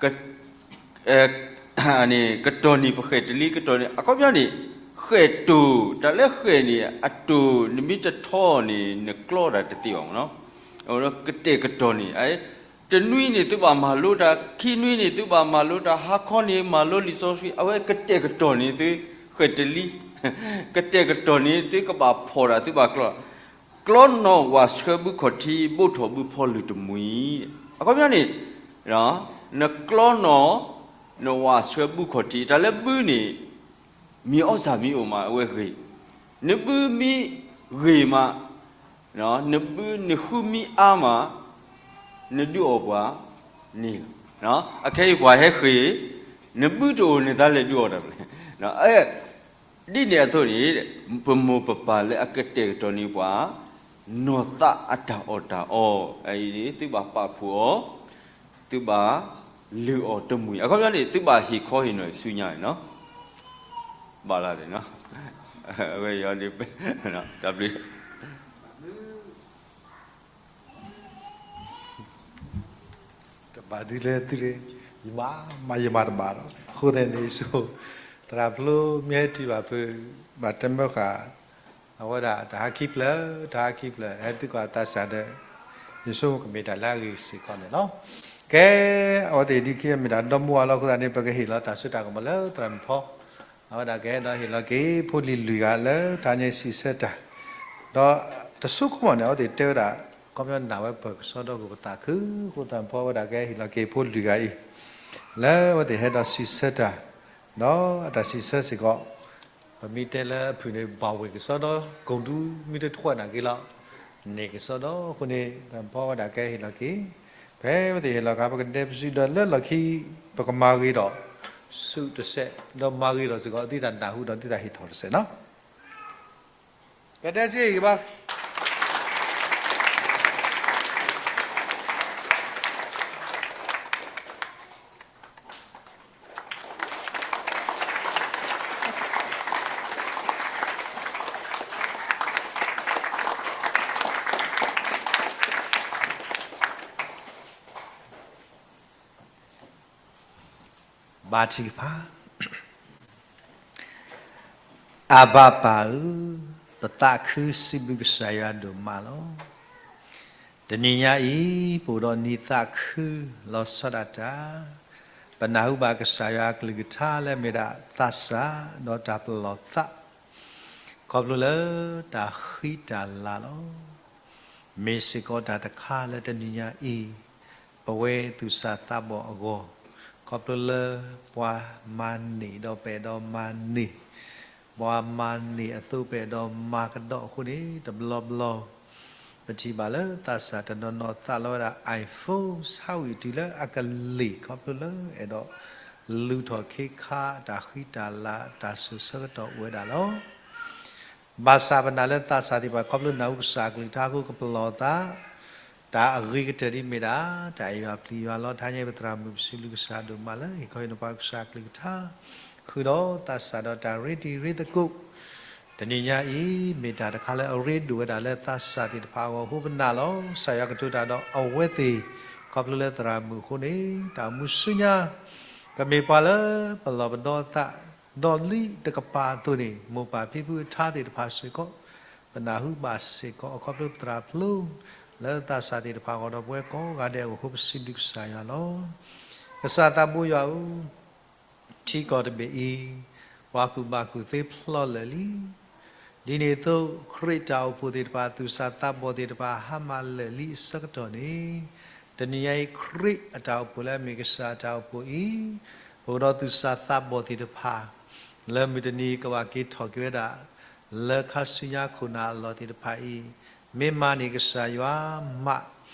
ကတီၢ်န့ၣ်ပဃဲၢ်တလံ, ကတီၢ်န့ၣ် အခီပညီန့ၣ် ဃဲၢ်တိၢ်, တၢ်လၢဃဲၢ်န့ၣ် အတိၢ်နမ့ၢ်တထီန့ၣ် နကျီတၢ်တသ့ဘၣ်မ့ၢ်နီၤ, ကတဲာ်ကတီၤန့ၣ် တနွံန့ၣ်သုဘၣ်မၤလိတၢ်, ခံနွံန့ၣ်သုဘၣ်မၤလိတၢ်, ဟါခီန့ၣ်မၤလိလံာ်စီဆှံ, အဝဲကတဲာ်ကတီၤန့ၣ်သု ဃဲၢ်တလံ, ကတဲာ်ကတီၤန့ၣ်သုကဘၣ်ဖီၣ်တၢ် သုဘၣ်ကျီ, ကျီနီၣ်ဝးဆှၢဘုခီၣ်ထံး ဘိးထီၣ်ဘုဖီလုၢ်တမှံၤ, အခီပညီန့ၣ် နကျီနီၣ် နဝးဆှၢဘုခီၣ်ထံး, တၢ်လၢဘုန့ၣ် မ့ၢ်အီၣ်စၢ်မ့ၢ်အိၣ်မး အဝဲဂ့ၤ, နဘုမ့ၢ်ဂ့ၤမး နဘုနဃုမ့ၢ်အါမး နဒုးအီၣ်ပှၤန့ၣ်လီၤ. အခဲအံၤပှၤဟဲဃ့ၢ် နဘုတအိၣ်န့ၣ် တၢ်လဲၤဒုးအီၣ်တၢ်လဲၣ်. ဒ်န့ၣ်အသိးန့ၣ် ပမိၢ်ပပၢ်လၢအကတဲာ်ကတီၤန့ၢ်ပှၤ နီၢ်သးအတၢ်အီၣ်တၢ်အီ အအံၤန့ၣ် သုဘၣ်ပာ်ဖှိၣ်အီၤ သုဘၣ်လုၢ်အီၣ်တမှံၤ, အခီပညီန့ၣ် သုဘၣ်ဟ့ၣ်ခီဟ့ၣ်နီၤဆူညါန့ၣ်နီၤ, ဘၣ်လၢန့ၣ်နီၤ, အဝဲယီၤန့ၣ် တၢ်ဘျုး တဘၣ်သုလၢသုလၢ ယမၤ မၤယမၤတဘၣ်ဒီး အဃိသတးန့ၣ် ဆိၣ် သရၣ်ဖျိမ့ၢ်ဟဲတုၤဘၣ်ဖုး ဘၣ်တမၢဃာ် အဝဲဒၣ်တဟါခံဖျၢၣ် တဟါခံဖျၢၣ် ဟဲသံကွၢ်သးစၢ်ဒီး ယဆိကမိၣ်ကမ့ၢ်တၢ်လၢအဂ့ၤစ့ၢ်ကီးန့ၣ်လီၤ. ကဲ, အဝဲသ့ၣ်ဒ်ခံမ့ၢ်တၢ်ဒီမါအလီၢ်အဃိသတးန့ၣ် ပကဟ့ၣ်လီၤတၢ်စိတၢ်ကမီၤလၢသရၣ်မုၣ်ဖီ အဝဲဒၣ်ကဟဲဒီးဟ့ၣ်လီၤက့ၤဖိလံၤလွံၢ်ဂၤလၢတဟါညါစံးဆၢတၢ်, ဒီးတဆိကမိၣ်န့ၣ် အဝဲသ့ၣ်တဲဝဲဒၣ် ခီပညီနာ်ဝဲပၢၢ်ကစီဒီးကပသးခု အဃိသတးဖီအဝဲဒၣ်ကဟဲဟ့ၣ်လီၤက့ၤဖိလွံၢ်ဂၤအံၤ လၢအဝဲသ့ၣ်ဟဲဒီးစံးဆၢတၢ် ဒီးအတၢ်စံးဆၢစ့ၢ်ကီး ပမ့ၢ်တဲလၢအဖုၣ်န့ၣ် ဘၣ်ဝ့ၢ်ကစီဒီ ကိၢ်ဒူမ့ၢ်တထွဲနာ်က့ၤလီၤ န့ၢ်ကစီဒီအဃိန့ၣ် သရၣ်မုၣ်ဖီဝဲဒၣ်ကဟဲဟ့ၣ်လီၤက့ၤ ဖဲအဝဲသ့ၣ်ဟ့ၣ်လီၤအခါ ပကဒဲပစုဒီးလၢလီၢ်ခံ ပကမၤဂ့ၤဒီး ဆူၣ်တစဲး ဒီးမၤဂ့ၤဒီးစ့ၢ်ကီး သုတၢ်နၢ်ဟူဒီးသုတၢ်ဟ့ၣ်ထီၣ်တစဲးနီၤ ကဒဲစ့ၢ်ကီးဘၣ် ဘါထုကဖၣ်. အဘၣ်ပၢ်ဧၢ, ပသးခုစံးဘျုးကစၢ်ယွၤဒိၣ်မးလီၤ. တနံၤညါအံၤ ပအိၣ်ဒီးနံၤသးခုလီၤဆီဒၣ်တၢ်, ပနၢ်ဟူဘၣ်ကစၢ်ယွၤအကလုၢ်ကထါလၢအမ့ၢ်ဒၣ်သးစၢ်ဒီးတၢ်ပလီၢ်သး, ခီဖျိလၢတၢ်ဃံတၢ်လၤလီၤ. မ့ၢ်စ့ၢ်ကီးတၢ်တခါလၢတနံၤညါအံၤ ပဝဲသူၣ်စၢ်သးဘီၣ်အဂီၢ်, ခီဖျိလၢပှၤမၤန့ၢ်ဒီးပအဲၣ်ဒိးမၤန့ၢ်, ပှၤမၤန့ၢ်အသိးပအဲၣ်ဒိးမၤကဒီးအဃိန့ၣ် တဘျီဘျီ ပထံၣ်ဘၣ်လၢသးစၢ်တနီၤနီၤသးလီဝဲဒၣ် iPhone ဆါဝံၤတုၤလၢအကလ့ၢ် ခီဖျိလၢအဲၣ်ဒိးလူၤထီၣ်ခ့ခါတၢ်ဃံတၢ်လၤတၢ်ဆူၣ်ဆၢကတီၢ်အိၣ်ဝဲဒၣ်လီၤ. ဘၣ်ဆၣ်ပနာ်လၢသးစၢ်သ့ၣ်တဖၣ် ခီဖျိနၢ်ဟူကစၢ်အကလုၢ်ကထါအဃိ ကပလီၢ်သး, တၢ်အဂ့ၤကတၢၢ်ဒ်မ့ၢ်ဒၣ် တၢ်အဲၣ်ယွၤပျံၤယွၤလီၤ. တဟါညါပသရၣ်မုၣ်ပစံးဘျုးကစၢ်ဒိၣ်မးလၢ ဟ့ၣ်ခီဟ့ၣ်နီၤပှၤကစၢ်အကလုၢ်ကထါ, ဃုာ်ဒီးသးစၢ်ဒီးတၢ်ရ့တံၤရ့သကိး, တနံၤညါအံၤ မ့ၢ်တၢ်တခါလၢအရ့ဒိၣ်ဝဲဒၣ်လၢသးစၢ်သ့ၣ်တဖၣ်အဂီၢ်အဃိ ပနာ်လီၤ ကစၢ်ယွၤကတိၤတၢ်ဒီးအဝဲသ့ၣ် ခီဖျိလၢသရၣ်မုၣ်အဃိန့ၣ် တၢ်အိၣ်မူဆူညါ ကမ့ၢ်ပှၤလၢပလီၢ်ပဒီသး ဒီးလံတကပၤအသိးန့ၣ် မိၢ်ပၢ်ဖံဖုအထါသ့ၣ်တဖၣ်စ့ၢ်ကီး ပနၢ်ဟူဘၣ်စ့ၢ်ကီး အခီဖျိပသရၣ်ဖျိ လၢသးစၢ်သ့ၣ်တဖၣ်အဂီၢ်ဒီးပဝဲကိးဂၤဒဲးအဂီၢ်အဃိ ပစံးဘျုးကစၢ်ယွၤလီၤ. ကစၢ်သးဘိယွၤဧၢ, ထံကီၢ်တဘ့ၣ်အံၤ ပှၤကူၣ်ဘၣ်ကူၣ်သ့ဖျီလၢာ်လံ. ဒ်န့ၣ်အသိး ခရံာ်တၢ်အိၣ်ဖှိၣ်သ့ၣ်တဖၣ် သူၣ်စၢ်သးဘီၣ်သ့ၣ်တဖၣ် ဟါမၢ်လၢာ်လံအဆၢကတီၢ်န့ၣ်, တနံၤညါအံၤ ခရံာ်အတၢ်အိၣ်ဖှိၣ်လၢအမ့ၢ်ကစၢ်အတၢ်အိၣ်ဖှိၣ်အံၤ, ပအိၣ်ဒီးသူၣ်စၢ်သးဘီၣ်သ့ၣ်တဖၣ် လၢမုၢ်တနံၤကဘၣ်က့ၤထီၣ်က့ၤဝဲဒၣ် လၢခါဆူညါခိၣ်နၢ်အလီၢ်သ့ၣ်တဖၣ်အံၤ, မ့ၢ်မၤန့ၢ်ကစၢ်ယွၤမး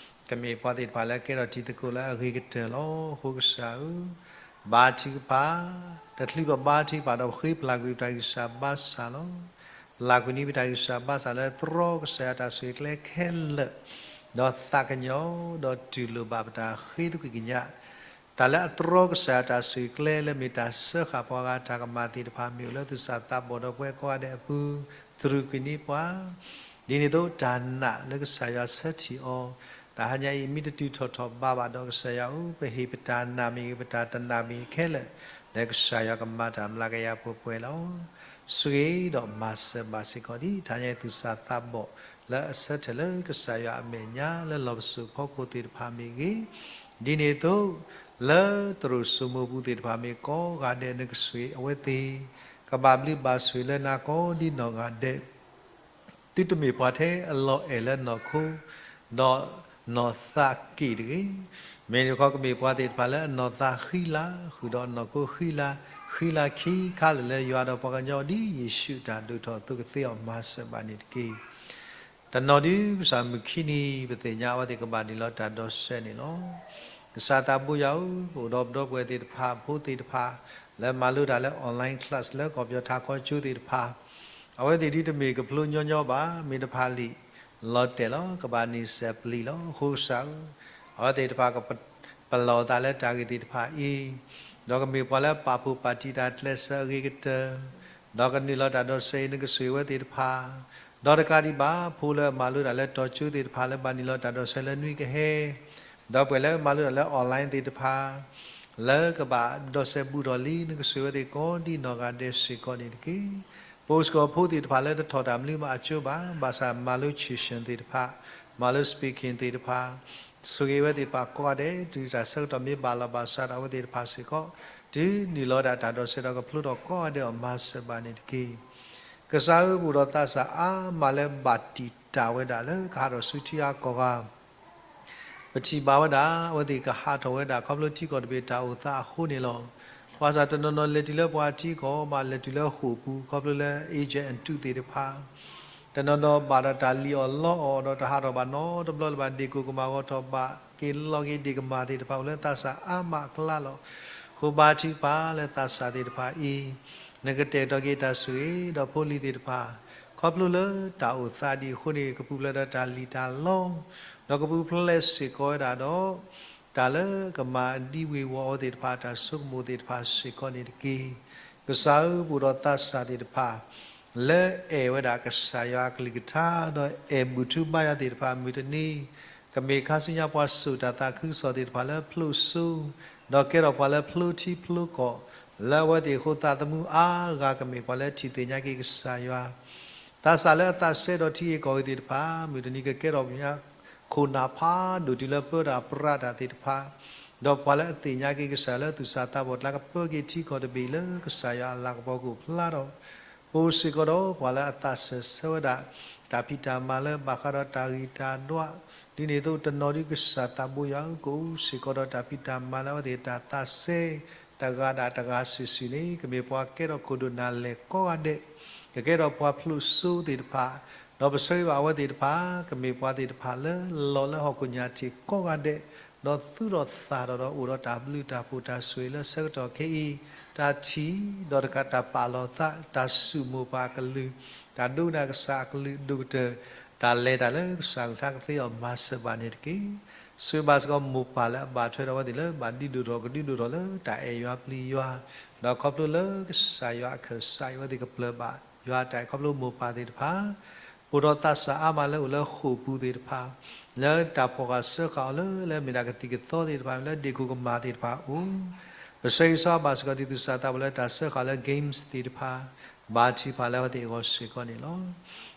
ကမ့ၢ်ပှၤသ့ၣ်တဖၣ်လၢအကဲထီၣ်တံၤသကိးလၢအဂ့ၤကတၢၢ်လီၤ. အဃိကစၢ်ဧၢ, ဘါထုကဖၣ်, တချုးပဘါထုကဖၣ်ဒီးပဃ့ပလၢ်ကွံာ်ပတၢ်ဂံၢ်စၢ်ဘါစၢ်လီၤ. ပလၢ်ကွံာ်န့ၢ်ပတၢ်ဂံၢ်စၢ်ဘါစၢ်လၢတြီကစၢ်ယွၤတၢ်ဆိၣ်ဂ့ၤကျဲခဲလၢာ်, ဒီးသးကညီၤ, ဒီးတူၢ်လိာ်ဘၣ်ပတၢ်ဃ့သကွံာ်ကညး တၢ်လၢအတြီကစၢ်ယွၤတၢ်ဆိၣ်ဂ့ၤကျဲလၢမ့ၢ်တၢ်စၢဃာ်ပှၤဂၤတၢ်ကမၣ်သ့ၣ်တဖၣ် မ့ၢ်အိၣ်လၢသူၣ်စၢ်သးဘီၣ်ဒီးပဝဲကိးဂၤဒဲးအပူၤ တြူာ်ကွံာ်န့ၢ်ပှၤ, ဒ်န့ၣ်အသိးတၢ်နာ်လၢကစၢ်ယွၤဆၢထံၣ်အီၤ, တဟါညါအံၤ မ့ၢ်တတုၤထီၣ်ထီၣ်ဘးဘၣ်ဒီး ကစၢ်ယွၤဧၢ, ပဟ့ၣ်ပတၢ်နာ်မ့ၢ်ဂ့ၤ ပတၢ်တနာ်မ့ၢ်ဂ့ၤခဲလၢာ် လၢကစၢ်ယွၤကမၤတၢ်မျးကယၤပှဲၤပှဲၤလီၤ. ဆိၣ်ဂ့ၤဒီးမၤစၢၤဘၣ်စ့ၢ်ကီးဒ်တဟါညါအံၤ သူၣ်စၢ်သးဘီၣ်လၢအဆၢထၢၣ်လၢကစၢ်ယွၤအမဲာ်ညါ လၢလီၢ်ပစိာ်ဖီခိၣ်သ့ၣ်တဖၣ်မ့ၢ်ဂ့ၤ, ဒ်န့ၣ်အသိး လၢသရိာ်စိမိၤပူၤသ့ၣ်တဖၣ်မ့ၢ်ကိးဂၤဒဲး နကဆိၣ်ဂ့ၤအဝဲသ့ၣ်, ကဘၣ်ဘျုးဘၣ်ဆိၣ်ဂ့ၤလၢနၤကိးဒ်နီၢ်ဂၤဒဲး သုတမ့ၢ်ပှၤထဲအလီၤအဲၣ်လၢနီၢ်ခိ ဒီးနီၢ်သးက့ၣ်တဂ့ၤ. မ့ၢ်တခီကမ့ၢ်ပှၤသ့ၣ်တဖၣ်လၢအနီၢ်သးဃံလၤ ဃုာ်ဒီးအနီၢ်ခိဃံလၤ ဃံလၤခံခါလၢာ်လၢယွၤဒီးပှၤကညီ ဒ်ယ့ၣ်ၡူးတၢ်ဒိၣ်ထီၣ်အသိးကသ့အီၤမၤစၢၤဘၣ်န့ၣ်တက့ၢ်. တနီၤဒုးကစၢ်မုၢ်ခံနံၤ ပသ့ၣ်ညါအဝဲသ့ၣ်ကဘၣ်နုာ်လီၤတၢ်ဒိးစဲးန့ၣ်လီၤ. ကစၢ်သးဘိယွၤဧၢ, ပအိၣ်ဒီးပဒီပုၢ်ဝဲၢ်သ့ၣ်တဖၣ် ဖိသ့ၣ်တဖၣ် လၢမၤလိတၢ်လၢ online class လၢကီၢ်ပယီၤထးခီကၠိသ့ၣ်တဖၣ်, အဝဲသ့ၣ်ဒ်တမ့ၢ်ကဖျိညီညီဘၣ်, မ့ၢ်တဖၣ်လံာ်လီၤတဲာ်လီၤ. ကဘၣ်န့ၢ်စဲးပျံၤလီၤ. အဃိကစၢ်ဧၢ, အဝဲသ့ၣ်တဖၣ်ကပလီၢ်သးလၢတၢ်ဂ့ၢ်သ့ၣ်တဖၣ်အံၤ, ဒီးကမ့ၢ်ပှၤလၢပာ်ဖှိၣ်ပာ်တံၢ်တၢ်ကျဲးစၢးအဂ့ၤကတၢၢ်, ဒီးကနုာ်လီၤတၢ်ဒိးစဲးအံၤ နကဆိၣ်ဂ့ၤဝဲသ့ၣ်တဖၣ်, ဒီးတကးဒံးဘၣ် ဖိလၢအမၤလိတၢ်လၢတီၤကၠိသ့ၣ်တဖၣ် လၢဘၣ်နုာ်လီၤတၢ်ဒိးစဲးလၢနွံကဟဲ, ဒီးပှၤလၢမၤလိတၢ်လၢ online သ့ၣ်တဖၣ်, လၢကဘၣ်ဒိးစဲးဘူးထီၣ်လံ နကဆိၣ်ဂ့ၤဝဲသ့ၣ်ကိးဒံနီၢ်ဂၤဒဲးစ့ၢ်ကီးန့ၣ်တက့ၢ်. ပအိၣ်စ့ၢ်ကီးဖိသ့ၣ်တဖၣ်လၢတထီၣ်တၢ်မနုၤမးအကၠိဘၣ်, ဘၣ်ဆၣ်မၤလိ Christian သ့ၣ်တဖၣ်, မၤလိ speaking သ့ၣ်တဖၣ်, ဆိၣ်ဂ့ၤဝဲသ့ၣ်တဖၣ်ကိးဂၤဒဲး တုၤတၢ်ဆၢကတီၢ်မ့ၢ်ဘၣ်လီၤဘၣ်စးဒီးအဝဲသ့ၣ်တဖၣ်စ့ၢ်ကီး, တုၤနုာ်လီၤဝဲဒၣ်တၢ်ဒိးစဲးဒီးကဖျိထီၣ်ကိးဂၤဒဲးအီၤ မၤစၢၤဘၣ်န့ၣ်တက့ၢ်. ကစၢ်ဧၢ, ပအိၣ်ဒီးသးစၢ်အါမးလၢဘၣ်တံာ်တာ်ဝဲဒၣ်လၢကဟးထီၣ်ဆူထံအါကီၢ်ဂၤ ပထံၣ်ဘၣ်ဝဲဒၣ် အဝဲသ့ၣ်ကဟးထီၣ်ဝဲဒၣ် ခီဖျိထံကီၢ်တဘ့ၣ်တၢ်အိၣ်သးအဃိန့ၣ်လီၤ. ဘၣ်ဆၣ်တနီၤနီၤလဲၤတုၤလၢပှၤထံကီၢ် ဘၣ်လဲၤတုၤလၢဃိာ်ပူၤ ခီဖျိလၢ agent အတုသ့ၣ်တဖၣ်, တနီၤနီၤဘၣ်ဒီးတၢ်လံၣ်အီၣ်လီအီၣ်ဒီး တဟးထီၣ်ဘၣ်နီတဘျီလၢၤဘၣ် ဒ့ၣ်ကိၢ်ကမၣ်ဂီၤထီၣ်ဘၣ်က့ၤလီၤက့ၤဒ့ၣ်ကမၣ်သ့ၣ်တဖၣ် အိၣ်လၢသးစၢ်အါမးအကျါလီၤ. အဃိဘါထုကဖၣ်လၢသးစၢ်သ့ၣ်တဖၣ်အံၤ နကတဲာ်ကတီၤက့ၤတၢ်ဆိၣ်ဂ့ၤ ဒီးဖိလံၤသ့ၣ်တဖၣ် ခီဖျိလၢတၢ်အိၣ်သးဒ်အဃိန့ၣ် ကပူၤဖျဲးဒီးတၢ်လံၣ်တၢ်လီ ဒီးကပူၤဖျဲးစ့ၢ်ကီးဝဲဒၣ်ဒီး တၢ်လၢကမၤဒံဝ့ၤဝီၤအဝဲသ့ၣ်တဖၣ် တၢ်ဆိကမိၣ်သ့ၣ်တဖၣ်စ့ၢ်ကီးန့ၣ်တက့ၢ်. ကစၢ်ဧၢ, ပအိၣ်ဒီးသးစၢ်သ့ၣ်တဖၣ် လၢအဲၣ်ဝဲဒၣ်ကစၢ်ယွၤအကလုၢ်ကထါ ဒီးအဲၣ်ဘူၣ်ထူဘါယွၤသ့ၣ်တဖၣ်မုၢ်တနံၤ ကမ့ၢ်ခါဆူညါပှၤစိာ်တၢ်သးခုကစီၣ်သ့ၣ်တဖၣ်လၢဖျိစိ ဒီးကဲထီၣ်ပှၤလၢဖျိထံဖျိကီၢ် လၢအဝဲသ့ၣ်အဃိသးသမူအါဂၤကမ့ၢ်ပှၤလၢထံၣ်သ့ၣ်ညါက့ၤကစၢ်ယွၤ သးစၢ်လၢအသးစဲဒီးထံဂ့ၢ်ကီၢ်ဂ့ၢ်သ့ၣ်တဖၣ် မုၢ်တနံၤကကဲထီၣ်ပှၤခိၣ်နၢ်ဖးဒိၣ်တုၤလၢပၢတၢ်ပြးတၢ်သ့ၣ်တဖၣ်, ဒီးပှၤလၢအသ့ၣ်ညါက့ၤကစၢ်လၢသူၣ်စၢ်သးဘီၣ်ကျါ ကပၢက့ၤထံကီၢ်တဘ့ၣ်လၢကစၢ်ယွၤအလၤကပီၤကအိၣ်ဖျါဒီး ပအိၣ်စ့ၢ်ကီးဒီးပှၤလၢအသးစၢၢ်ဆၢဝဲဒၣ် တၢ်ဖံးတၢ်မၤလၢဘၣ်ဃးဒီးတၢ်ဂံၢ်တၢ်ဒွး, ဒ်န့ၣ်အသိးတနီၤဒ်ကစၢ်သးဘိယွၤဧၢ ကအိၣ်စ့ၢ်ကီးဒီးတၢ်ဖံးတၢ်မၤလၢအဝဲသ့ၣ်တၢ်သးစဲ တဂၤဒၣ်တဂၤစုာ်စုာ်န့ၣ် ကမ့ၢ်ပှၤကဲထီၣ်ခိၣ်ဒိၣ်နၢ်လဲၢ်ကိးဂၤဒဲး, ကကဲထီၣ်ပှၤဖျိစိသ့ၣ်တဖၣ်, ဒီးပဆၢဂ့ၤဘၣ်အဝဲသ့ၣ်တဖၣ် ကမ့ၢ်ပှၤသ့ၣ်တဖၣ်လၢလီၤလၢဟီၣ်ခိၣ်ညၣ်ထံးကိးဂၤဒဲး, ဒီးသူၣ်ထီၣ်သၣ်ထီၣ်ဒီးအိၣ်ဒီးတၢ်ဘျုးတၢ်ဖှိၣ်တၢ်ဆိၣ်ဂ့ၤလၢဆၢကတီၢ်ခဲအံၤ, တၢ်ထံၣ်ဒီးတကးတၢ်ပာ်လီၤသး, တၢ်ဆိကမိၣ်ပာ်ကလုၢ်, တၢ်ဒိကနၣ်ကစၢ်အကလုၢ်ဒိၣ်ကတၢၢ်, တၢ်လဲၤတၢ်လၢကစၢ်အကလုၢ်ကထါကသ့အီၤမၤစၢၤဘၣ်န့ၣ်တက့ၢ်. ဆိၣ်ဂ့ၤဘၣ်စ့ၢ်ကီးမိၢ်ပၢ်လၢအဘၣ်ထွဲဒီးအဝဲသ့ၣ်လၢဘၣ်ဒုးဒိၣ်ထီၣ်ကဒုးဒိၣ်ထီၣ်လၢတၢ်အဲၣ်ယွၤပျံၤယွၤ, ဒီးခီဖျိလၢကစၢ်ယွၤအကလုၢ်ကထါအဝဲသ့ၣ်ကပျၢ်ဘၣ်ယွၤအတၢ်အဲၣ် ခီဖျိမိၢ်ပၢ်သ့ၣ်တဖၣ်, ပအိၣ်ဒီးသးစၢ်အါမးလၢအိၣ်လၢဃိာ်ပူၤသ့ၣ်တဖၣ်, လၢတၢ်ဖီၣ်ဃာ်စၢဃာ်အီၤလၢ လၢမ့ၢ်ဒၣ်ကသံၣ်ကသီသ့ၣ်တဖၣ် လၢဒ့ၣ်ခိၣ်ကမၣ်သ့ၣ်တဖၣ်အအိၣ်, ပဆၢဂ့ၤဆၢဝါဘၣ်စ့ၢ်ကီးဒ်သူၣ်စၢ်သးဘီၣ်လၢတၢ်စၢဃာ်လၢ games သ့ၣ်တဖၣ်, ဘါထုကဖၣ်လၢအဝဲသ့ၣ်အဂီၢ်စ့ၢ်ကီးန့ၣ်လီၤ.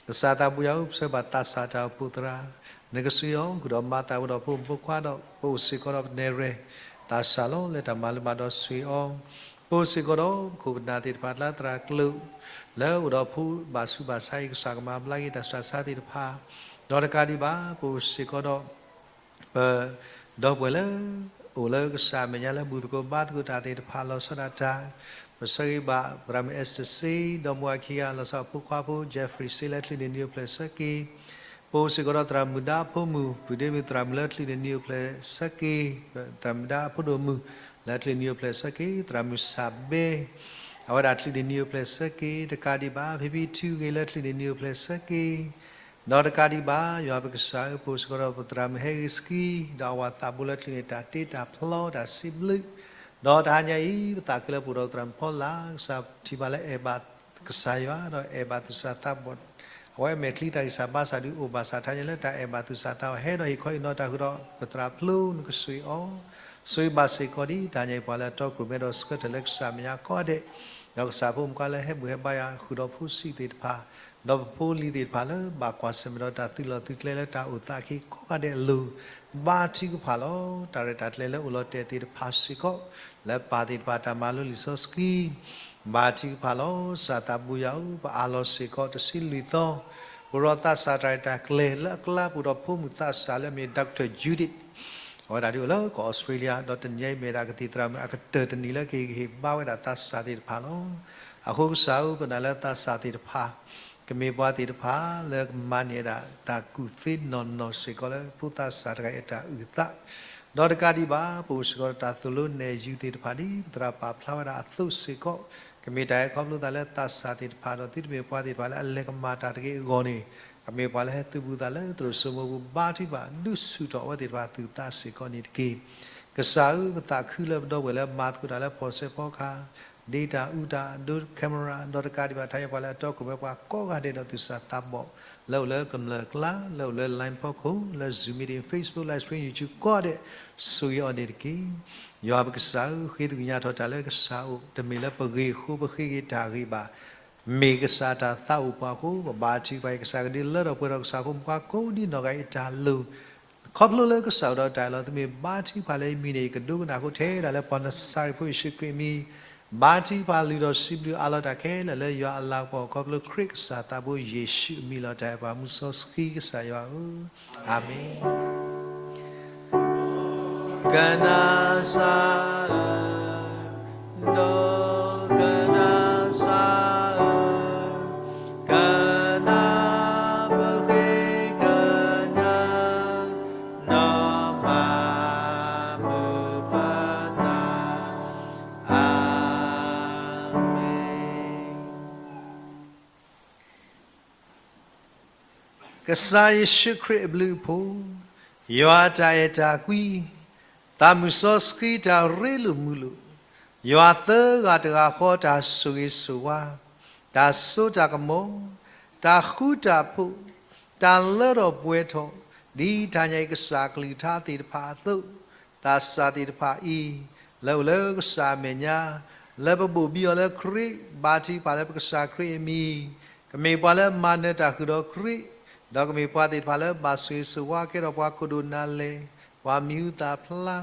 ကစၢ်သးဘိယွၤဧၢ ပဆၢဘၣ်သးစၢ်တၢ်အိၣ်ဖှိၣ်သရၣ်, နကဆိၣ်ဂ့ၤအီၤ ဃုာ်ဒီးမၤသးဝဲဒီးဖိမုၣ်ဖိခွါဒီး ပအိၣ်စ့ၢ်ကီးဒီးပနဲၣ်ရဲၣ် သးစၢ်လီၤ လၢတၢ်မၤလိမၤဒိးဆိၣ်ဂ့ၤအီၤ, ပအိၣ်စ့ၢ်ကီးဒီးပခိၣ်ပနၢ်သ့ၣ်တဖၣ်လၢသရၣ်ကျိာ် လၢအိၣ်ဒီးဖိဘၣ်ဆူးဘၣ်ဆါအံၤ ကစၢ်ကမၤဘျါက့ၤတၢ်ဆူးတၢ်ဆါသ့ၣ်တဖၣ်, ဒီးတကးဒံးဘၣ် ပအိၣ်စ့ၢ်ကီးဒီး ပ ဒီပုၢ်ဝဲၢ်လၢ အိၣ်လၢကစၢ်အမဲာ်ညါလၢဘူၣ်သကိးဘါသကိးတၢ်သ့ၣ်တဖၣ် လီၤဆီဒၣ်တၢ်, ပဆၢဂ့ၤဘၣ် သရၣ်မုၣ် Esther စ့, ဒီးမိၢ်အခံဂၤ လီၤဆီဖိခွါဖိ Jeffrey စ့ လၢချံၣ်န့ၣ်နံၤအိၣ်ဖျဲၣ်ဆၢက့ၤ, ပအိၣ်စ့ၢ်ကီးဒီးသရၣ်မုၣ်ဒါအဖိမုၣ် ပုၢ်ဒ့မုၣ်သရၣ်မုၣ်လၢချံၣ်န့ၣ်နံၤအိၣ်ဖျဲၣ်ဆၢက့ၤ, သရၣ်မုၣ်ဒါအဖိဒိၣ်မုၣ် လၢချံၣ်န့ၣ်နံၤအိၣ်ဖျဲၣ်ဆၢက့ၤ, သရၣ်မုၣ်စၢ်ဘဲ အဝဲဒၣ်ချံၣ်န့ၣ်နံၤအိၣ်ဖျဲၣ်ဆၢက့ၤ, တကးဒံးဘၣ် ဖံဖံထူဂ့ၤ လၢချံၣ်န့ၣ်နံၤအိၣ်ဖျဲၣ်ဆၢက့ၤ, ဒီးတကးဒံးဘၣ် ယွၤပကစၢ်ဧၢ ပအိၣ်စ့ၢ်ကီးဒီးပသရၣ်မုၣ်ဟဲဂ့ၤစကံ ဒီးအဝၤသးဘိလၢချံၣ်န့ၣ် တၢ်တ့တၢ်ဖျီတၢ်စံးဘျုး, ဒီးတဟါညါအံၤ ပသးခုလၢပအိၣ်ဒီးပသရၣ်မုၣ်ဖီလာ် ကစၢ်ထံၣ်ဘၣ်လၢအဲၣ်ဘၣ်ကစၢ်ယွၤ ဒီးအဲၣ်ဘၣ်သူၣ်စၢ်သးဘီၣ်, အဝဲအမဲာ်ချံတၢ်ဂံၢ်စၢ်ဘါစၢ်ဒုးအိၣ်ဘၣ်ဆၣ် တဟါညါလၢတၢ်အဲၣ်ဘၣ်သူၣ်စၢ်သးဘီၣ် ဟဲဒီးဟ့ၣ်ခီဟ့ၣ်နီၤတၢ်ဃုာ်ဒီးပသရၣ်ဖျိ နကဆိၣ်ဂ့ၤအီၤ, ဆိၣ်ဂ့ၤဘၣ်စ့ၢ်ကီးဒ်တဟါညါအံၤ ပှၤလၢအတီခိၣ်ရိၣ်မဲဒီးဆှၢထၢၣ်လၢကစၢ်မဲာ်ညါကိးဂၤဒဲး, ဒီးကစၢ်ဖိမုၣ်ခွါလၢဟဲဘူၣ်ဟဲဘါယွၤ ဃုာ်ဒီးဖိဆံးသ့ၣ်တဖၣ်, ဒီးပဖိလံၤသ့ၣ်တဖၣ်လၢဘၣ်ကွၢ်ဆၢၣ်မဲာ်ဒီးတၢ်သုးလီၢ်သုးကျဲလၢတၢ်အိၣ်သးအခံကိးဂၤဒဲးအလိၤ, ဘါထုကဖၣ်လီၤ. တၢ်ရဲၣ်တၢ်ကျဲၤလၢအိၣ်လီၤတဲာ်သ့ၣ်တဖၣ်စ့ၢ်ကီး, လၢပၢ်သ့ၣ်တဖၣ်တၢ်မၤလိလံာ်စီဆှံ ဘါထုကဖၣ်လီၤ. ကစၢ်သးဘိယွၤဧၢ, ပအၢၣ်လီၤစ့ၢ်ကီးတဆံလွံၢ်သီ, ပအိၣ်ဒီးသးစၢ်တၢ်ရဲၣ်တၢ်ကျဲၤလၢအကျါပူၤဒီးဖိမုၣ်သးစၢ်လၢအမ့ၢ် Doctor Judith, အဝဲဒၣ်ဒ်အိၣ်လၢကီၢ်အီစထြ့လယါ, ဒီးတနံၤအံၤမ့ၢ်ဝဲဒၣ်ကသံၣ်သရၣ်မုၣ်အကတၢၢ်တနံၤလၢကဟ့ၣ်ဂံၢ်ဟ့ၣ်ဘါဝဲဒၣ်သးစၢ်သ့ၣ်တဖၣ်လီၤ. အဃိကစၢ်ဧၢ, ပနာ်လၢသးစၢ်သ့ၣ်တဖၣ် ကမ့ၢ်ပှၤသ့ၣ်တဖၣ်လၢကမၤန့ၢ်ဝဲဒၣ်တၢ်ကူၣ်သ့နီၢ်နီၢ်စ့ၢ်ကီးလၢဖိသးစၢ်တဂၤအံၤအတၢ်အုၣ်အသး, ဒီးတကးဒံးဘၣ် ပအိၣ်စ့ၢ်ကီးဒီးတၢ်သိၣ်လိနဲၣ်ယုၤသ့ၣ်တဖၣ်ဒ်ပသရၣ်ပာ်ဖျါဝဲဒၣ်အသိးစ့ၢ်ကီး, ကမ့ၢ်တၢ်ဟဲခီဖျိသးလၢသးစၢ်သ့ၣ်တဖၣ်ဒီးသုတမ့ၢ်ပှၤသ့ၣ်တဖၣ်လၢအလဲၤကမၤတၢ်တဂ့ၤအဂီၢ်န့ၣ်, ကမ့ၢ်ပှၤလၢဟဲသုးဘူးသးလၢသရိာ်စိမိပူၤ ဘါထုကဖၣ်ဒုးဆူၣ်ထီၣ်အဝဲသ့ၣ်တဖၣ်သူၣ်သးစ့ၢ်ကီးန့ၣ်တက့ၢ်. ကစၢ်ဧၢ, ပသးခုလၢပဒီပုၢ်ဝဲၢ်လၢမၤသကိးတၢ်လၢဖီၣ်ဆဲးဖီကဟၣ် ဒ့တၢ်အူတၢ်ဒိ camera ဒီးတကးဒံးဘၣ် ထါညါပှၤလၢအတီခိၣ်ရိၣ်မဲပှၤကိးဂၤဒဲးဒီးသူၣ်စၢ်သးဘီၣ် လၢအိၣ်လၢကမျၢၢ်အကျါ လၢအိၣ်လၢ line ဖီခိၣ် လၢ Zoom meeting, Facebook live stream, YouTube ကိးဂၤဒဲး ဆိၣ်ဂ့ၤအီၤန့ၣ်တက့ၢ်. ယွၤပကစၢ်ဧၢ, ဃ့သကညးထီၣ်တၢ်လၢကစၢ်အိၣ် တမ့ၢ်လၢပဂ့ၤအဃိ ပဃ့က့ၤတၢ်ဂ့ၤဘၣ် မ့ၢ်ကစၢ်တၢ်သးအိၣ်ပှၤအဃိ ပဘါထုကဖၣ်အံၤ ကစၢ်ကဒုးလၢထီၣ်ပှဲၤထီၣ် ကစၢ်ဖိမုၣ်ဖိခွါကိးဒ်နီၢ်ဂၤအံၤအတၢ်လိၤ ခီဖျိလၢကစၢ်အိၣ်ဒီးတၢ်အၢၣ်လီၤ သုမ့ၢ်ဘါထုကဖၣ်လၢယမံၤန့ၣ် ယကဒိကနၣ်အဃိ ထဲဒၣ်လၢပှၤနစၤရ့းဖိယ့ၣ်ၡူးခရံာ်အမံၤ ဘါထုကဖၣ်လုၢ်ထီၣ်စံးဘျုးအးလီၤတၢ်ခဲလၢာ်လၢယွၤအလၤကပီၤ ခီဖျိခရံာ်ကစၢ်သးဘိယ့ၣ်ၡူးအမံၤလီၤ. တၢ်အဲၣ်ပှၤမုၢ်စီဆှံကစၢ်ယွၤဧၢ, အၤမ့ၣ်. ကနၤစၤဧၢ, ဒီးကနၤစၤဧၢ, ကနၤပဃ့ကညး နီၢ်မၤမုာ်ပသး, အၤမ့ၣ်. ကစၢ်ယ့ၣ်ၡူးခရံာ်အဘျုးအဖှိၣ်, ယွၤတၢ်အဲၣ်တၢ်ကွံ, သးမုၢ်စီဆှံတၢ်ရ့လိာ်မုာ်လိာ်, ယွၤသၢဂၤတဂၤဃီတၢ်ဆိၣ်ဂ့ၤဆိၣ်ဝါ, တၢ်စိတၢ်ကမီၤ, တၢ်ဃူတၢ်ဖိး, တၢ်လၢထီၣ်ပှဲၤထီၣ်, ဒ်တနံၤအံၤကစၢ်အကလုၢ်ကထါသ့ၣ်တဖၣ်အသိး, သးစၢ်သ့ၣ်တဖၣ်အံၤ, လၢအိၣ်လၢကစၢ်အမဲာ်ညါ, လၢပဘိၣ်ဘံအီၤလၢခရံာ်, ဘါထုကဖၣ်လၢပကစၢ်ခရံာ်အမံၤ, ကမ့ၢ်ပှၤလၢမၤနၢၤတၢ်ဃုာ်ဒီးခရံာ်, ဒီးကမ့ၢ်ပှၤသ့ၣ်တဖၣ်လၢဘၣ်ဆိၣ်ဂ့ၤဆိၣ်ဝါကဲထီၣ်ပှၤခိၣ်ဒိၣ်နၤလဲၣ်, ပှၤမံၤဟူသၣ်ဖျါ,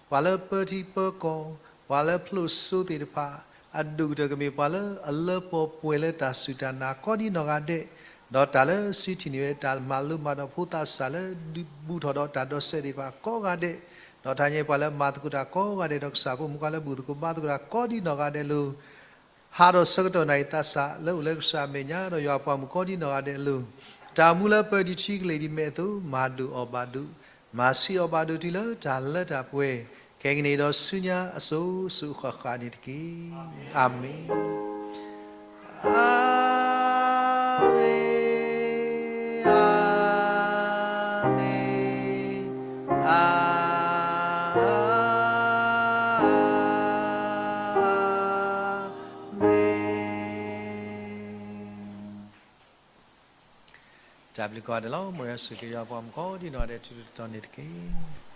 ပှၤလၢပၢထံပၢကီၢ်, ပှၤလၢဖျိၣ်စိသ့ၣ်တဖၣ်, အဒိၣ်ကတၢၢ်ကမ့ၢ်ပှၤလၢအလၢပှဲၤပှဲၤလၢတၢ်စူၢ်တၢ်နာ်ကိးဒ်နီၢ်ဂၤဒဲး, ဒီးတၢ်လၢစုထံၣ်န့ၢ်ဝဲတၢ်မၤလိမၤဒိးဖိသးစၢ်လၢဒုးဘူးထီၣ်ဒီးတၢ်ဒိးစဲးသ့ၣ်တဖၣ်ကိးဂၤဒဲး, ဒီးတနံၤအံၤပှၤလၢမၤသကိးတၢ်ကိးဂၤဒဲး ဒီးကစၢ်ဖိမုၣ်ဖိခွါလၢဘူၣ်သကိးဘါသကိးတၢ်ကိးဒ်နီၢ်ဂၤဒဲးအလိၤ, ဟးထီၣ်ဆၢကတီၢ်နၤအံၤသးစၢ်လၢအိၣ်လၢကစၢ်အမဲာ်ညါ ဒီးယွၤအပှၤမုၣ်ကိးဒ်နီၢ်ဂၤဒဲးအလိၤ, တၢ်မူလၢပၢဒံးထံကလ့ၢ်ဒ်မဲာ်အသိး မၤဒိၣ်အီၤဘၣ်ဒိး, မၤဆံးအီၤဘၣ်ဒိးတုၤလၢတၢ်လၢတၢ်ပှဲၤ, ခဲကနံၣ်အံၤဒီးဆူညါအစိၤစိၤအဃၣ်ဃၣ်န့ၣ်တက့ၢ်. အၤမ့ၣ်. အၤမ့ၣ်, အၤမ့ၣ်, အၤမ့ၣ်. တၢ်ဘျုးကိးဂၤဒဲးလီၤ. မ်ယွၤဆိၣ်ဂ့ၤက့ၤယွၤအပှၤမုၣ်ကိးဒ်နီၢ်ဂၤဒဲး ထူးထူးတီၤတီၤန့ၣ်တက့ၢ်.